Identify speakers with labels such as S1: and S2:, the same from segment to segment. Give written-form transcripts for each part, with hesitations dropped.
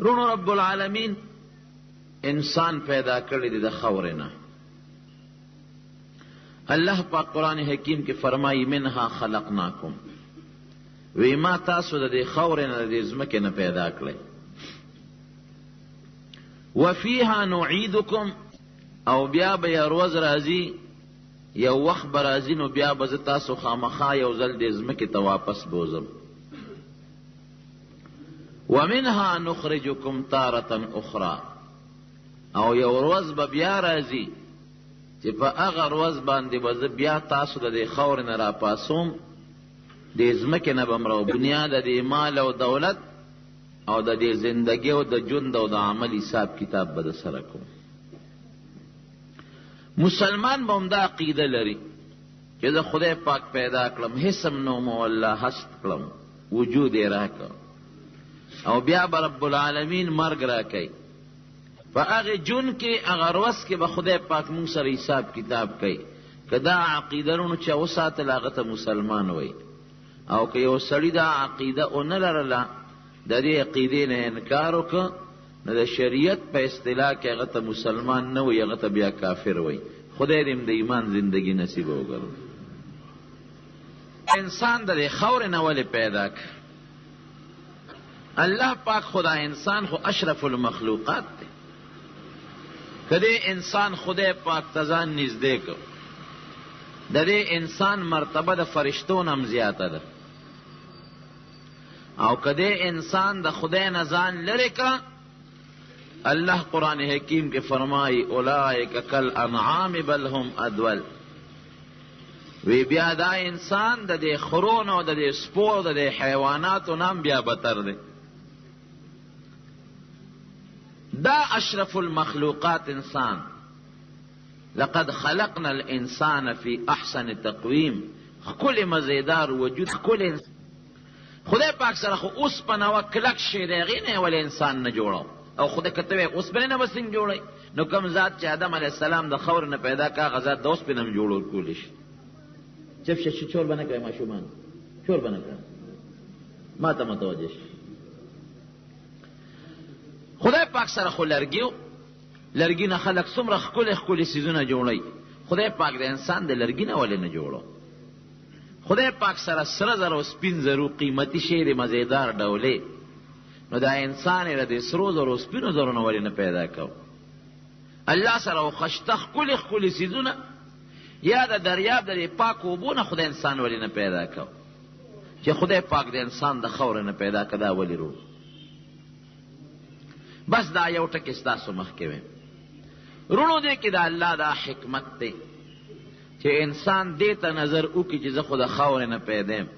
S1: رونو رب العالمین انسان پیدا کړی دی د خاورې نه. الله پاک قرآن حکیم کې فرمایي منها خلقناکم، وی ما تاسو د دې خاورې نه، د دې ځمکې نه پیدا کړی. وفیها نعیدکم، او بیا به یو ورځ راځي، یو وخت به راځي، نو بیا به زه تاسو خامخا یو ځل دې ځمکې ته واپس بوځم. ومنها نخرجکم تارة اخرى، او یو ورځ به بیا راځي چې په هغه ورځ باندې به زه بیا تاسو د دې خاورې نه راپاڅوم، دې ځمکې نه به م راو دنیا د دې مال او دولت او د دې زندګۍ او د ژوند او د عمل حساب کتاب به د سره کوم. مسلمان به همدا عقیده لري چې زه خدای پاک پیدا کړم، هېڅ هم نه وم او الله هست کړم، وجود یې راکړ، او بیا به رب العالمین مرګ راکوي. په هغې ژوند کې، هغه ورځ کې به خدای پاک موږ سره حساب کتاب کوي. که دا عقیده وروڼو چا وساتله هغه ته مسلمان وایي، او که یو سړي دا عقیده ونه لرله، د دې عقیدې نه انکار وکړ، نو د شریعت په اصطلاح کې هغه ته مسلمان نه وایي، هغه ته بیا کافر وایي. خدای دې هم د ایمان زندګي نصیب وګرځوي. انسان د دې خاورې نه ولې پیدا کړ؟ الله پاک خو دا انسان خو اشرف المخلوقات دی. که دې انسان خدای پاک ته ځان نږدې کړ، د دې انسان مرتبه د فرشتو نه هم زیاته ده، او که دې انسان د خدای نه ځان لرې کړ، الله قرآن حکیم کې فرمایي اولئک کالانعام بل هم اضل. وی بیا دا انسان د دې خرو نه او د دې سپو او د دې حیواناتو نه هم بیا بتر دی. دا اشرف المخلوقات انسان، لقد خلقنا الانسان فی احسن تقویم، ښکلی مزیدار وجود، ښکلی خدای پاک سره خو اوسپنه وه، کلک شی دی، هغې نه یې ولې انسان نه جوړاو؟ او خدای که ته وایې اوسپنې نه به څنګه جوړوي، نو کوم ذات چې آدم علیه السلام د خاورې نه پیدا کړ، هغه ذات د اوسپنې هم جوړول کولی شي. چپ شه، چور به نه کوې ماشومان، چور به نه کوې، ما ته متوجه شي. خدای پاک سره خو لرګي و، لرګي نه خلک څومره ښکلي ښکلي څیزونه جوړوي، خدای پاک د انسان د لرګي نه ولې نه جوړو؟ خدای پاک سره سره زر او سپین زرو قیمتي شی دی، مزیدار ډولې، نو دا انسان یې د دې سرو زرو او سپینو زرو نه ولې نه پیدا کو؟ الله سره او خشته ښکلي ښکلي څیزونه یا د دریاب د دې پاکو اوبو نه خدای انسان ولې نه پیدا کو؟ چې خدای پاک د انسان د خاورې نه پیدا که، دا ولې رو؟ بس دا یو ټکی ستاسو مخکې وایم وروڼو، دې کې د الله دا حکمت دی چې انسان دې ته نظر وکړي چې زه خو د خاورې نه پیدا یم،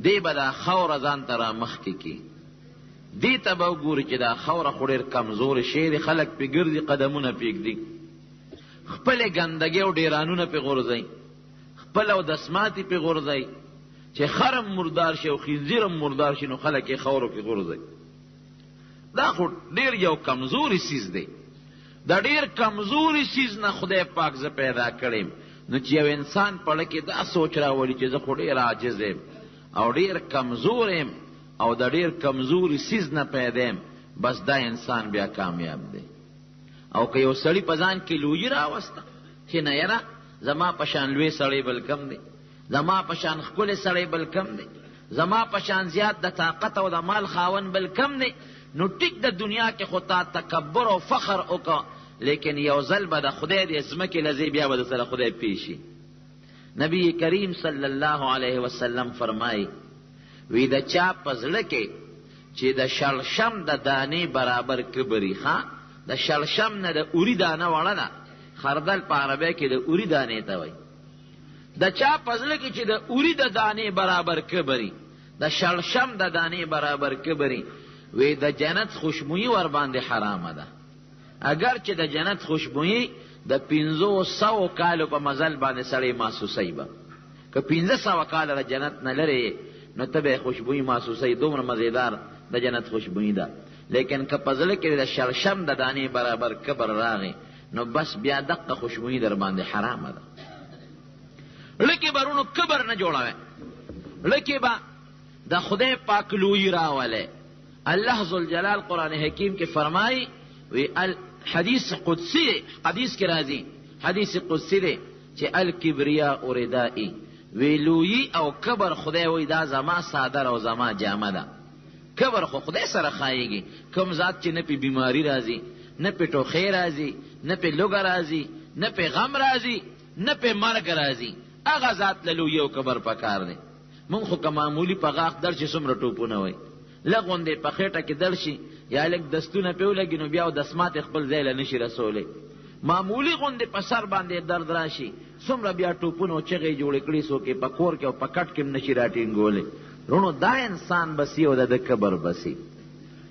S1: دی به دا خاوره ځان ته رامخکې کړي، دې ته به وګوري چې دا خاوره خو ډېر کمزوری شی دی، خلک پرې ګرځي، قدمونه پرې ږدي، خپلې ګندګۍ او ډېرانونه پرې غورځوي، خپل اودسماتي پرې غورځوي، چې خر هم مردار شي او خنزیر هم مردار شي نو خلک یې خاورو کې غورځوي. دا خو ډېر یو کمزوری څیز دی، د ډېر کمزوري څیز نه خدای پاک زه پیدا کړی یم، نو چې یو انسان په زړه کې دا سوچ راولي چې زه خو ډېر عاجز یم او ډېر کمزوری یم او د ډېر کمزوري څیز نه پیدا یم، بس دا انسان بیا کامیاب دی. او که یو سړي په ځان کې لویي راوسته چې نه یاره زما په شان لوی سړی بل کم دی، زما په شان ښکلی سړی بل کم دی، زما په شان زیات د طاقت او د مال خاوند بل کم دی، نو ټیک د دنیا کې خو تا تکبر او فخر وکړ، لیکن یو ځل به د خدای دې ځمکې له ځې بیا به درسره خدای پېښ شي. نبی کریم صلی الله علیه وسلم فرمایي، وی د چا په زړه کې چې د شړشم د دانې برابر کبري، ښه د شړشم نه د اوري دانه وړه ده، خردل په عربۍ کې د اوري دانې ته وایي، د چا په زړه کې چې د اوري د دانې برابر کبري، د شړشم د دانې برابر کبري، وی د جنت خوشبویي ورباندې حرامه ده. اګر چې د جنت خوشبویي د 500 کالو په مزل باندې سړی محسوسوي به، که 500 کاله د جنت نه لرې یې نو ته به یې خوشبویي محسوسوي، دومره مزیدار د جنت خوشبویي ده. لیکن که په زړه کې د شړشم د دانې برابر کبر راغی نو بس بیا دقه خوشبویي در باندې حرامه ده. زړه کې به وروڼو کبر نه جوړوی، زړه کې به د خدای پاک لویي راولی الله ذوالجلال قرآن حکیم کې فرمایي، وی حدیث قدسی دی، حدیث کې راځي، حدیث قدسی دی چې الکبریا ردائی، وی لویي او کبر خدای وی دا زما څادر او زما جامه ده. کبر خو خدای سره ښایېږي، کوم ذات چې نه پې بیماري راځي، نه پې ټوخی راځي، نه پې لوږه راځي، نه پې غم راځي، نه پې مرګ راځي، هغه ذات له لویي او کبر پکار دی. مونږ خو که معمولي په غاښ درشي څومره ټوپونه وایي، لږ غوندې په خېټه کې درشي یا لږ دستونه پې ولګي نو بیا دستماتې خپل ځای له نشي رسولی. معمولي غوندې په سر باندې درد راشي څومره بیا ټوپونه او چغې جوړې کړي، څوک یې په کور کې او په کټ کې هم نشي راټینګولی. وروڼو دا انسان بسي او د ده کبر بسي.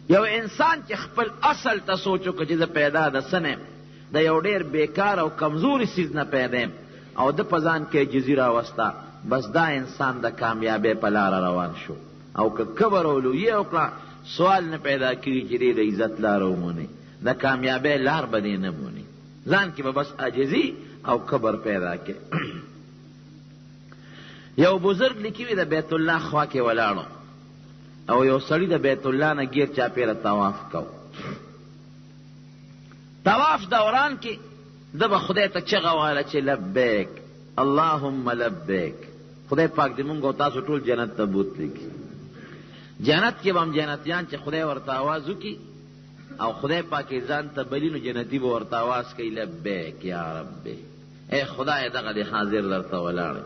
S1: یو انسان چې خپل اصل ته سوچ وکړي چې زه پیدا د څه نه یم، د یو ډېر بېکاره او کمزوري څیز نه پیدا یم، او ده په ځان کې عاجزي راوسته، بس دا انسان د کامیابۍ په لاره روان شو. او که کبر او لویي یې وکړه، سوال نه پیدا کېږي چې دی د عزت لاره وموني، د کامیابۍ لار به دی نه موني. ځان کې به بس عاجزي او کبر پیدا کړي. یو بزرګ لیکي وي د بیت الله خوا کې ولاړو او یو سړي د بیت الله نه ګیر چاپېره طواف کو. طواف دوران کې ده به خدای ته چغه واله چې لبیک اللهم لبیک. خدای پاک دې مونږ او تاسو ټول جنت ته بوتلي کړي. جنت کې به هم جنتیان چې خدای ورته आवाز وکړي او خدای پاک یې ځان ته بلي، نو جنتي به ورته आवाز کوي لبیک یا ربې، ای خدای دغه دې حاضر درته ولاړ.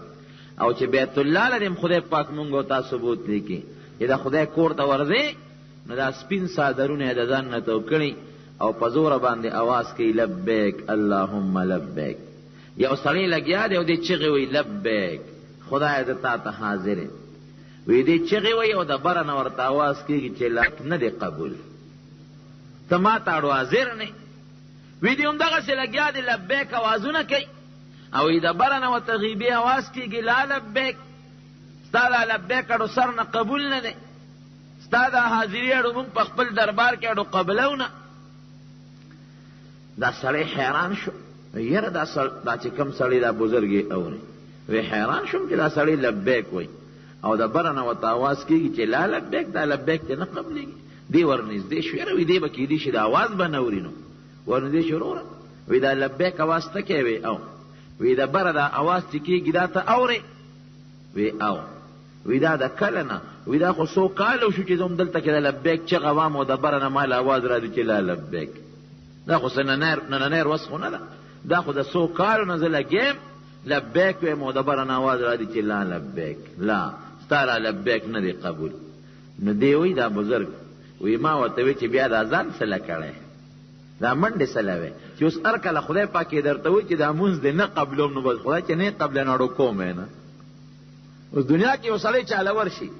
S1: او چې بیت الله له دې هم خدای پاک مونږ او تاسو بوتلي کړي چې د خدای کور ته ورځې نو دا سپین څادرونه یې د ځان نه تو کړي او په زوره باندې اواز کوي لبیک اللهم لبیک. یو سړی لګیا دی او دې چغې وایي لبیک خدای زه تا ته حاضر یم. وی دې چغې وایي او د بره نه ورته اواز کېږي چې لاک نه دی قبول، ته ما ته اړو حاضر نه. وی دې همدغسې لګیا دی لبیک اوازونه کوي او وی د بره نه ورته غیبي اواز کېږي لا لبیک، ستا دا لبیک اړو سر نه قبول نه دی، ستا دا حاضري اړو موږ په خپل دربار کې اړو قبلو نه. دا سړی حیران شو، یاره دا دا چې کوم سړی دا بزرګ یې اوري. وی حیران شوم چې دا سړی لبیک وایي او د بره نه ورته اواز کېږي چې لا لبیک، دا لبیک ته نه قبلېږي. دی ورنږدې شو، یاره وی دی به کېدی شي دا اواز به نه اوري، نو ورنږدې شو، وروره وی دا لبیک اواز ته کوې؟ او وی د بره دا اواز چې کېږي دا ته اورې؟ وی او. وی دا د کله نه؟ وی دا خو څو کاله وشو چې زه هم دلته کې د لبیک چغه وام او د بره نه ماله اواز راځي چې لا لبیک. دا خو څه نننۍ ورځ خو نه ده، دا خو د څو کالو نه زه لګیم لبیک وایم او د بره نه اواز راځي چې لا لبیک، لا ستا لا لبیک نه دی قبول. نو دی وایي دا بزرګ وی ما ورته وی چې بیا دا ځان څه له کړی، دا منډې څه له وې چې اوس هر کله خدای پاک یې درته وایي چې دا مونځ دې نه قبلوم، نو بس خدای چې نه قبلوې نو اړو کوم یې نه. اوس دنیا کې یو سړی چاله ورشي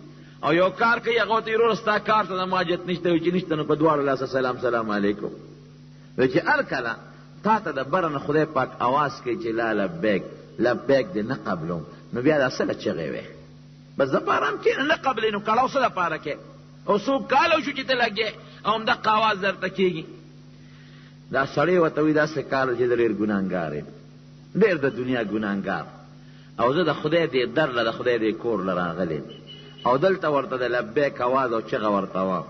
S1: او یو کار کوي، هغه ورته وروره ستا کار ته زما حاجت نشته، وایي چې نشته، نو په دواړو لاسه سلام سلام علیکم. وایي چې هر کله تا ته د بره نه خدای پاک اواز کوي چې لا لبیک، لبیک دې نه قبلوم، نو بیا دا څه له چغې وې؟ بس دپاره هم کښېنه، نه قبلې نو کړاو څه دپاره کوې؟ او څو کاله وشو چې ته لګې او همدقه اواز درته کېږي. دا سړی ورته وایي داسې کار دی چې زه ډېر ګناهګار یم، ډېر د دنیا ګناهګار، او زه د خدای دې در له د خدای دې کور له راغلی او دلته ورته د لبیک اواز او چغه ورته وه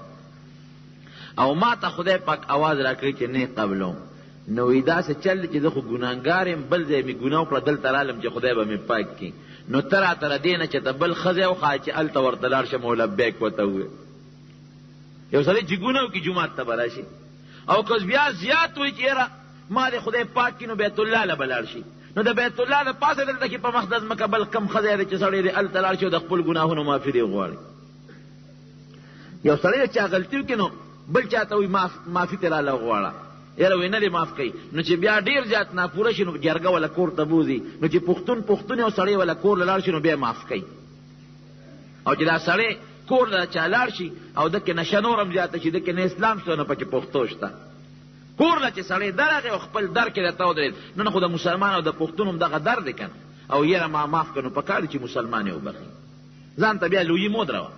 S1: او ما ته خدای پاک اواز راکړي چې نه قبلوم. نو وایي داسې چل دی چې زه خو ګناهګار یم، بل ځای مې ګناه وکړه، دلته رالم چې خدای به مې پاک کړي، نو ته راته له دې نه چې ته بل ښه ځای وښایه چې هلته ورته لاړ شم او لبیک ورته ووایم. یو سړی چې ګناه وکړي جومات ته به راشي، او که بیا زیات وایي چې یاره ما دې خدای پاک کړي نو بیت الله له به لاړ شي، نو د بیت الله د پاسه دلته کې په مخ د ځمکه بل کوم ښه ځای دی چې سړی دې هلته لاړ شي او د خپل ګناهونو معافي دې وغواړي. یو سړی چا غلطي وکړي نو بل چا ته وایي معافي ترې راله وغواړه، یاره وایي نه دې معاف کوي، نو چې بیا ډېر زیات ناپوره شي نو جرګه وله کور ته بوځي، نو چې پښتون پښتون یو سړی وله کور له لاړ شي نو بیا معاف کوي. او چې دا سړی کور له چا لاړ شي او ده کې نشه نور هم زیاته شي، ده کې نه اسلام شته نه پکې پښتو شته، کور له چې سړی درغی او خپل در کې درته ودرېد، نن خو د مسلمان او د پښتون هم دغه در دی که نه، او یاره ما معاف کړه، نو پکار دي چې مسلمان یې وبخښي، ځان ته بیا لویي مه ودروه.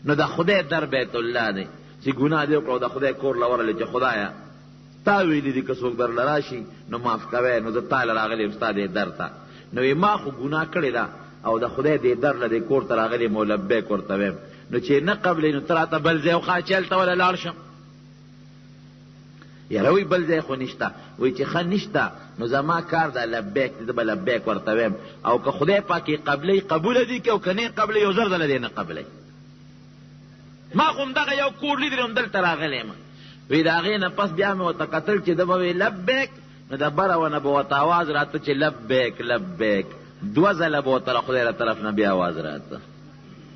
S1: نو د خدای در بیت الله دی چې ګناه دې وکړه او د خدای کور له ورغلې چې خدایه تا ویلي دي که څوک درله راشي نو معاف کوی، نو زه تا له راغلی یم ستا دې در ته، نو وایي ما خو ګناه کړې ده او د خدای دې در له دې کور ته راغلی یم او لبیک ورته وایم، نو چې نه قبلې نو ته راته بل ځای وښایه چې هلته وله لاړ شم. یاره وایي بل ځای خو نشته. وایي چې ښه نشته نو زما کار دا لبیک دی، زه به لبیک ورته وایم او که خدای پاک یې قبلوي قبوله دې کړي او که نه یې قبلوي یو زر ځله دې نه قبلوي. ما خو همدغه یو کور لیدلی همدلته راغلی یم. وایي د هغې نه پس بیا مې ورته کتل چې ده به ویې لبیک، نو د بره ونه به ورته اواز راته چې لبیک لبیک، دوه ځله به ورته د خدای له طرف نه بیا اواز راته.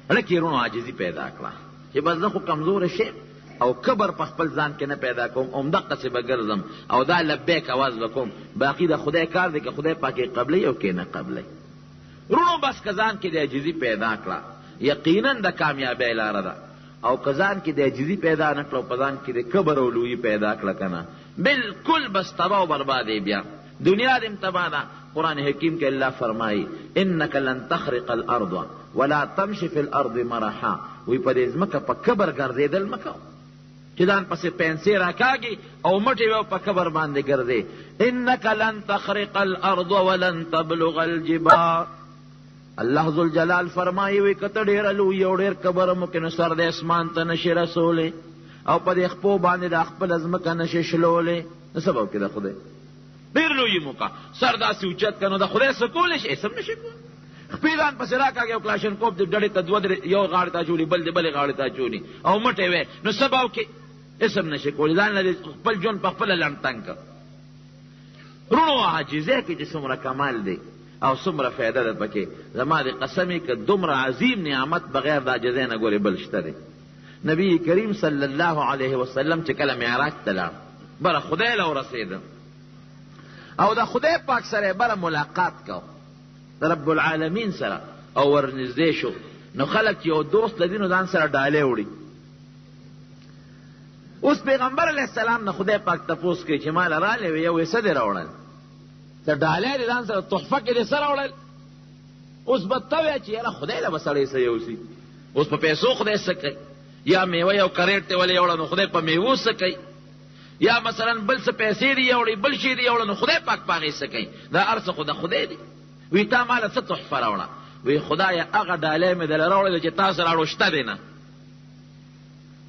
S1: زړه کې یې روڼو عاجزي پیدا کړه چې بس زه خو کمزوری شیم او کبر په خپل ځان کې نه پیدا کوم، همدقسې به ګرځم او دا لبیک اواز به کوم، باقي د خدای کار دی که خدای پاک یې قبلوي او که یې نه قبلوي. وروڼو بس که ځان کې د عاجزي پیدا کړه یقینا د کامیابۍ لاره ده او که ځان کې د عاجزي پیدا نه کړه او په ځان کې د کبر او لویي پیدا کړه که نه بلکل بس تباه او برباد یې، بیا دنیا دې هم تباه ده. قرآن حکیم کې الله فرمایي انک لن تخرق الارض ولا تمش فی الارض مرحا، وایي په دې ځمکه په کبر ګرځېدل مه کوه چې ځان پسې پنسې راکاږي او مټې به په کبر باندې ګرځې. انک لن تخرق الارض ولن تبلغ الجبال، الله ذوالجلال فرمایي وایي که ته ډېره لوی او ډېر کبر هم وکړې نو سر د اسمان ته نه شې رسولی او په دې خپو باندې دا خپله ځمکه نه شې شلولی. نو څه به وکړې؟ د خدای ډېر لوی موقع سر داسې اوچت کړه نو د خدای څه کولی شي؟ هېڅ هم نه شي کولی. خپې ځان پسې راکاږي او کلاشنکوف دې ډډې ته دوه درې یو غاړې ته اچولي بل دې بلې غاړې ته اچولي او مټې وې، نو څه به وکړې؟ هېڅ هم نه شي کولی. ځان له دې خپل ژوند په خپله لنډ تنګ کړ. وروڼو عاجزۍ کې چې څومره کمال دی او څومره فایده ده پکې، زما دې قسم وي که دومره عظیم نعمت بغیر د عاجزۍ نه ګورې بل شته دی. نبی کریم صلی الله علیه وسلم چې کله معراج ته لاړ بره خدای له ورسېده او د خدای پاک سره یې بره ملاقات کو د رب العالمین سره او ورنږدې شو، نو خلک یو دوست له دینو ځان سره ډالۍ وړي. اوس پیغمبر علیه السلام نه خدای پاک تپوس کوي چې ماله رالی وې یو یې څه دې راوړل، څه ډالۍ دې ځان سره تحفه کې دې څه راوړل؟ اوس به ته وایې چې یاره خدای له به سړی څه یوسي، اوس په پیسو خدای څه کوي، یا میوه یو کریټ دی ولې یوړه نو خدای په میوو څه کوي، یا مثلا بل څه پیسې دې یوړې بل شی دې یوړه نو خدای پاک په هغې څه کوي، دا هر څه خو د خدای دي. وی تا ماله څه تحفه راوړه؟ وی خدایه هغه ډالۍ مې دله راوړې ده چې تا سره راوړو شته دی نه،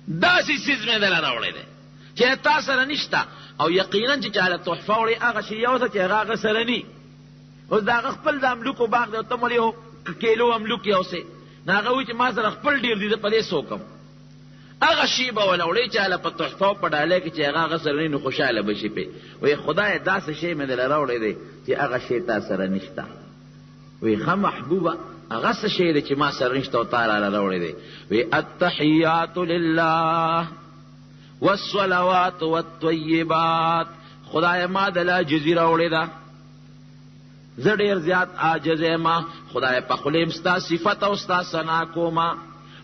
S1: داسې څیز مې دله راوړی دی چې تا سره نشته. او یقینا چې چاله تحفه وړي هغه شی یو څه چې هغه هغه سره نی. اوس د هغه خپل د املوکو باغ دی او ته مولې یو کیلو املوک یوسې، نو هغه وایي چې ما سره خپل ډېر دي زه په دې څه وکړم؟ هغه شی به وله وړې چاله په تحفه او په ډالۍ کې چې هغه هغه سره نه نو خوشحاله به شي پرې. وایي خدایه داسې شی مې دله راوړی دی چې هغه شی تا سره نشته. وایي ښه محبوبه هغه څه شی دی چې ما سره نشته او تا راله راوړی دی؟ وایي التحیات لله والصلوات والطیبات، خدای ما دله عاجزي راوړې ده، زه ډېر زیات عاجز یم، خدای په خولې هم ستا صفت او ستا ثنا کوم،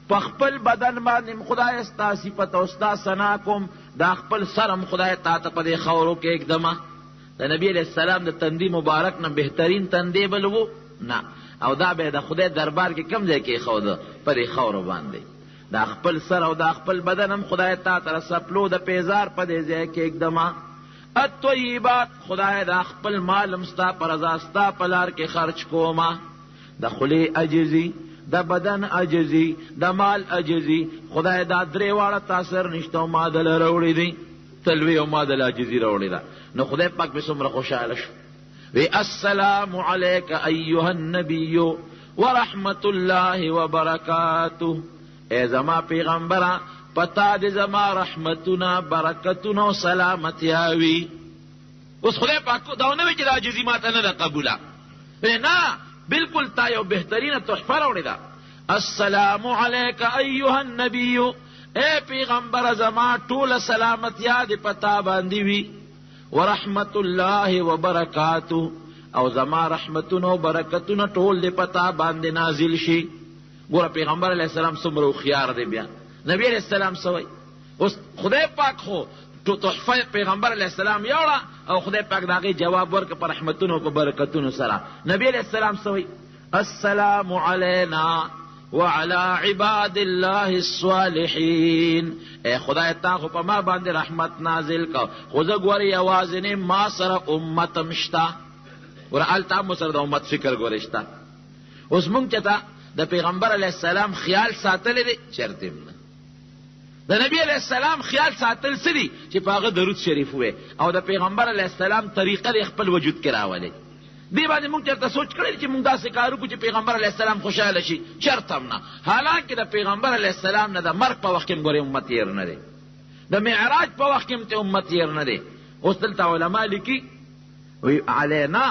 S1: په خپل بدن باندې هم خدای ستا صفت او ستا ثنا کوم، دا خپل سر هم خدای تا ته په دې خاورو کې ږدم. د نبی علیه السلام د تندي مبارک نه بهترین تندی بل و نه، او دا به د خدای دربار کې کوم ځای کېښوده؟ په دې خاورو باندې. دا خپل سر او دا خپل بدن هم خدای تا ته د څپلو د پیزار په دې ځای کې ږدم. الطیبات، خدای دا خپل مال هم ستا په رضا ستا په لار کې خرچ کوم. د خولې عاجزي، د بدن عاجزي، د مال عاجزي، خدای دا درې واړه تا سره نشته او ما دله راوړي دي، ته لوی او ما دله عاجزي راوړې ده. نو خدای پاک پرې څومره خوشحاله شو. وی السلام علیک ایها النبی ورحمت الله وبرکاته، ای زما پیغمبره په تا دې زما رحمتونه، برکتونه او سلامتیا وي. اوس خدای پاک دا ونه وي چې دا عاجزي ماته نه ده قبوله، نه، بالکل تا یو بهترینه تحفه راوړې ده. السلام علیک ایها النبی، ای پیغمبره زما ټوله سلامتیا دې په تا باندې وي، ورحمت الله وبرکاته، او زما رحمتونه او برکتونه ټول دې په تا باندې نازل شي. ګوره پیغمبر علیه السلام څومره هوښیار دی. بیا نبی علیه السلام څه وایي؟ اوس خدای پاک خو تحفه پیغمبر علیه السلام یوړه او خدای پاک د هغې جواب ورکړ په رحمتونو او په برکتونو سره. نبی علیه السلام څه وایي؟ السلام علینا وعلى عباد الله الصالحین. ای خدای تا خو په ما باندې رحمت نازل کړ، خو زه ګورې یوازې نه ما سره امت هم شته. ګوره هلته هم سره د امت فکر ګورې شته. اوس مونږ چې ته د پیغمبر علیه السلام خیال ساتلی دی؟ چېرته هم نه. د نبی علیه السلام خیال ساتل څه دي؟ چې په هغه درود شریف ووایې او د پیغمبر علیه السلام طریقه دې خپل وجود کې راولې. دې باندې موږ چېرته سوچ کړی چې موږ داسې کار وکړو چې پیغمبر علیه السلام خوشحاله شي؟ چېرته هم نه. حالانکه د پیغمبر علیه السلام نه د مرګ په وخت کې هم ګورې امت هېر نه دی، د معراج په وخت کې هم ته امت هېر نه دی. اوس دلته علما لیکي وی علینا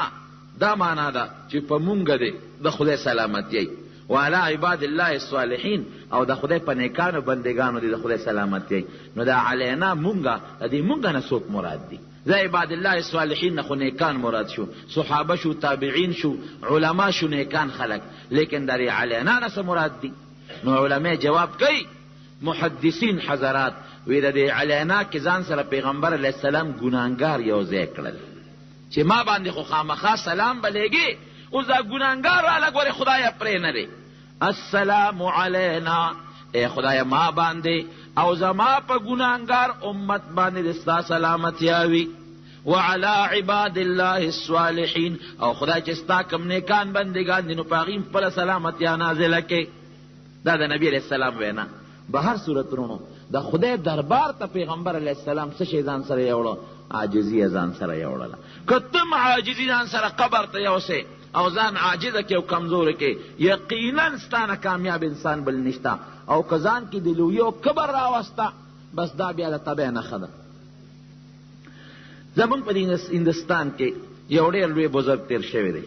S1: دا معنا ده چې په مونږ دې د خدای سلامتي وي، وعلی عباد الله الصالحین او د خدای په نیکانو بندګانو دې د خدای سلامتي وي. نو دا علینا مونږ، د دې مونږ نه څوک مراد دي؟ د عباد الله الصالحین نه خو نیکان مراد شو، صحابه شو، تابعین شو، علما شو، نیکان خلک، لیکن د دې علینا نه څه مراد دي؟ نو علما جواب کوي محدثین حضرات وی د دې علینا کې ځان سره پیغمبر علیه السلام ګناهګار یو ځای کړل چې ما باندې خو خامخا سلام به لېږې، اوس دا ګناهګار راله ګورې خدایه پرې نه دی. السلام علینا، ای خدایه ما باندې او زما په ګناهګار امت باندې دې ستا سلامتیا وي، وعلی عباد الله الصالحین، او خدای چې ستا کوم نیکان بندګان دي نو په هغوی هم خپله سلامتیا نازله کړې. دا د نبی علیه السلام وینا. به هر صورت وروڼو د خدای دربار ته پیغمبر علیه السلام څه شی ځان سره یوړه؟ عاجزي یې ځان سره یوړله. که ته هم عاجزي ځان سره قبر ته یوسې او ځان عاجزه کړې او کمزوری کړې، یقینا ستا نه کامیاب انسان بل نشته. او که ځان کې د لویي او کبر راوسته، بس دا بیا د تباه نښه ده. زموږ په دې هندوستان کې یو ډېر لوی بزرګ تېر شوی دی،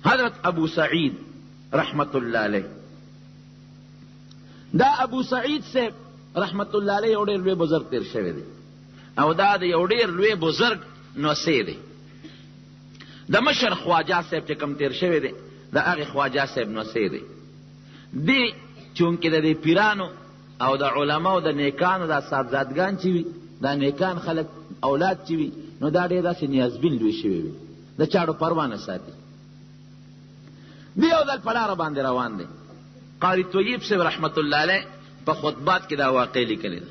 S1: حضرت ابو سعید رحمت الله علیه. دا ابو سعید صاحب رحمت الله علیه یو ډېر لوی بزرګ تېر شوی دی او دا د یو ډېر لوی بزرګ نوسې دی. د مشر خواجه صاحب چې کوم تېر شوی دی د هغې خواجه صاحب نوسې دی. دی چونکې د دې پیرانو او د علماو د نیکانو دا صاحبزادګان چې وي، دا نیکان خلک اولاد چې وي، نو دا ډېر داسې نیازبین لوی شوی وي، د چاړو پروا نه ساتي. دی یو ځل په لاره باندې روان دی. قاري طیب صاحب رحمت الله علیه په خطبات کې دا واقع لیکلې ده.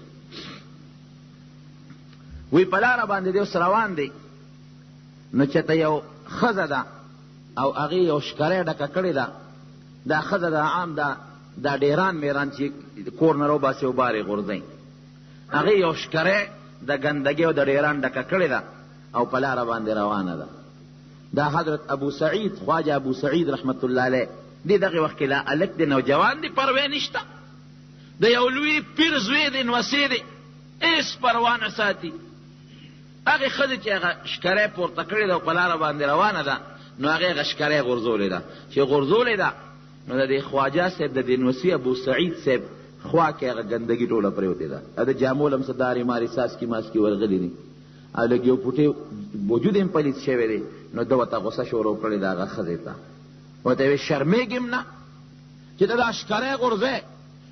S1: وی په لاره باندې دی اوس روان دی، نو چېرته یو ښځه ده او هغې یو شکری ډکه کړې ده. دا ښځه ده عام ده دا ډېران میران چې کور نه راوباسي او بار یې غورځوي. هغې یو شکری د ګندګۍ او د ډېران ډکه کړې ده او په لاره باندې روانه ده. دا حضرت ابو سعید، خواجه ابو سعید رحمت الله علیه دی دغه وخت کې لا هلک دی، نوجوان دی، پروا نشته، د یو لوی پیر زوی دی، نوسې دی، هېڅ پروا نه ساتي. هغې ښځې چې هغه شکری پورته کړې ده او په لاره باندې روانه ده، نو هغې هغه شکری غورځولې ده. چې غورځولې ده نو د دې خواجه صاحب د دې نوسي ابو سعید صاحب خوا کې هغه ګندګي ټوله پرېوتې ده. د جامو له هم څه دارې مارې څاڅکي ماڅکي ورغلي دي او لږ یو پوټی وجود یې هم پلیت شوی دی. نو ده ورته غوسه شروع کړې ده هغه ښځې ته، ورته یې ویل شرمېږې هم نه چې ته دا شکری غورځوې،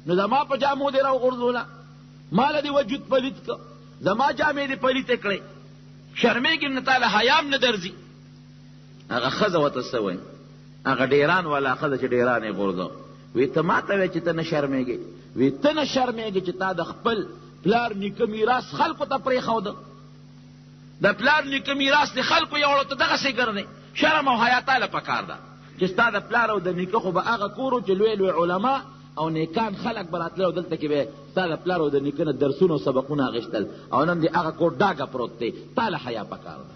S1: نو زما په جامو دې راوغورځوله، ما له دې وجود پلیت کړ، زما جامې دې پلیتې کړې، شرمېږې هم نه، تا له حیا هم نه درځي. هغه ښځه ورته څه وایي؟ هغه ډېران والا ښځه چې ډېران یې غورځاوه، وی ته ما ته وایې چې ته نه شرمېږې؟ وی ته نه شرمېږې چې تا د خپل پلار نیکه میراث خلکو ته پرېښوده؟ د پلار نیکه میراث دې خلکو یوړو، ته دغسې ګرځې؟ شرم او حیا تا له پکار ده چې ستا د پلار او د نیکه خو به هغه کور و چې لوی لوی علما او نیکان خلک به راتلل او دلته کې به ستا د پلار او د نیکه نه درسونه او سبقونه اخیستل، او نن دې هغه کور ډاګه پروت دی، تا له حیا پکار ده.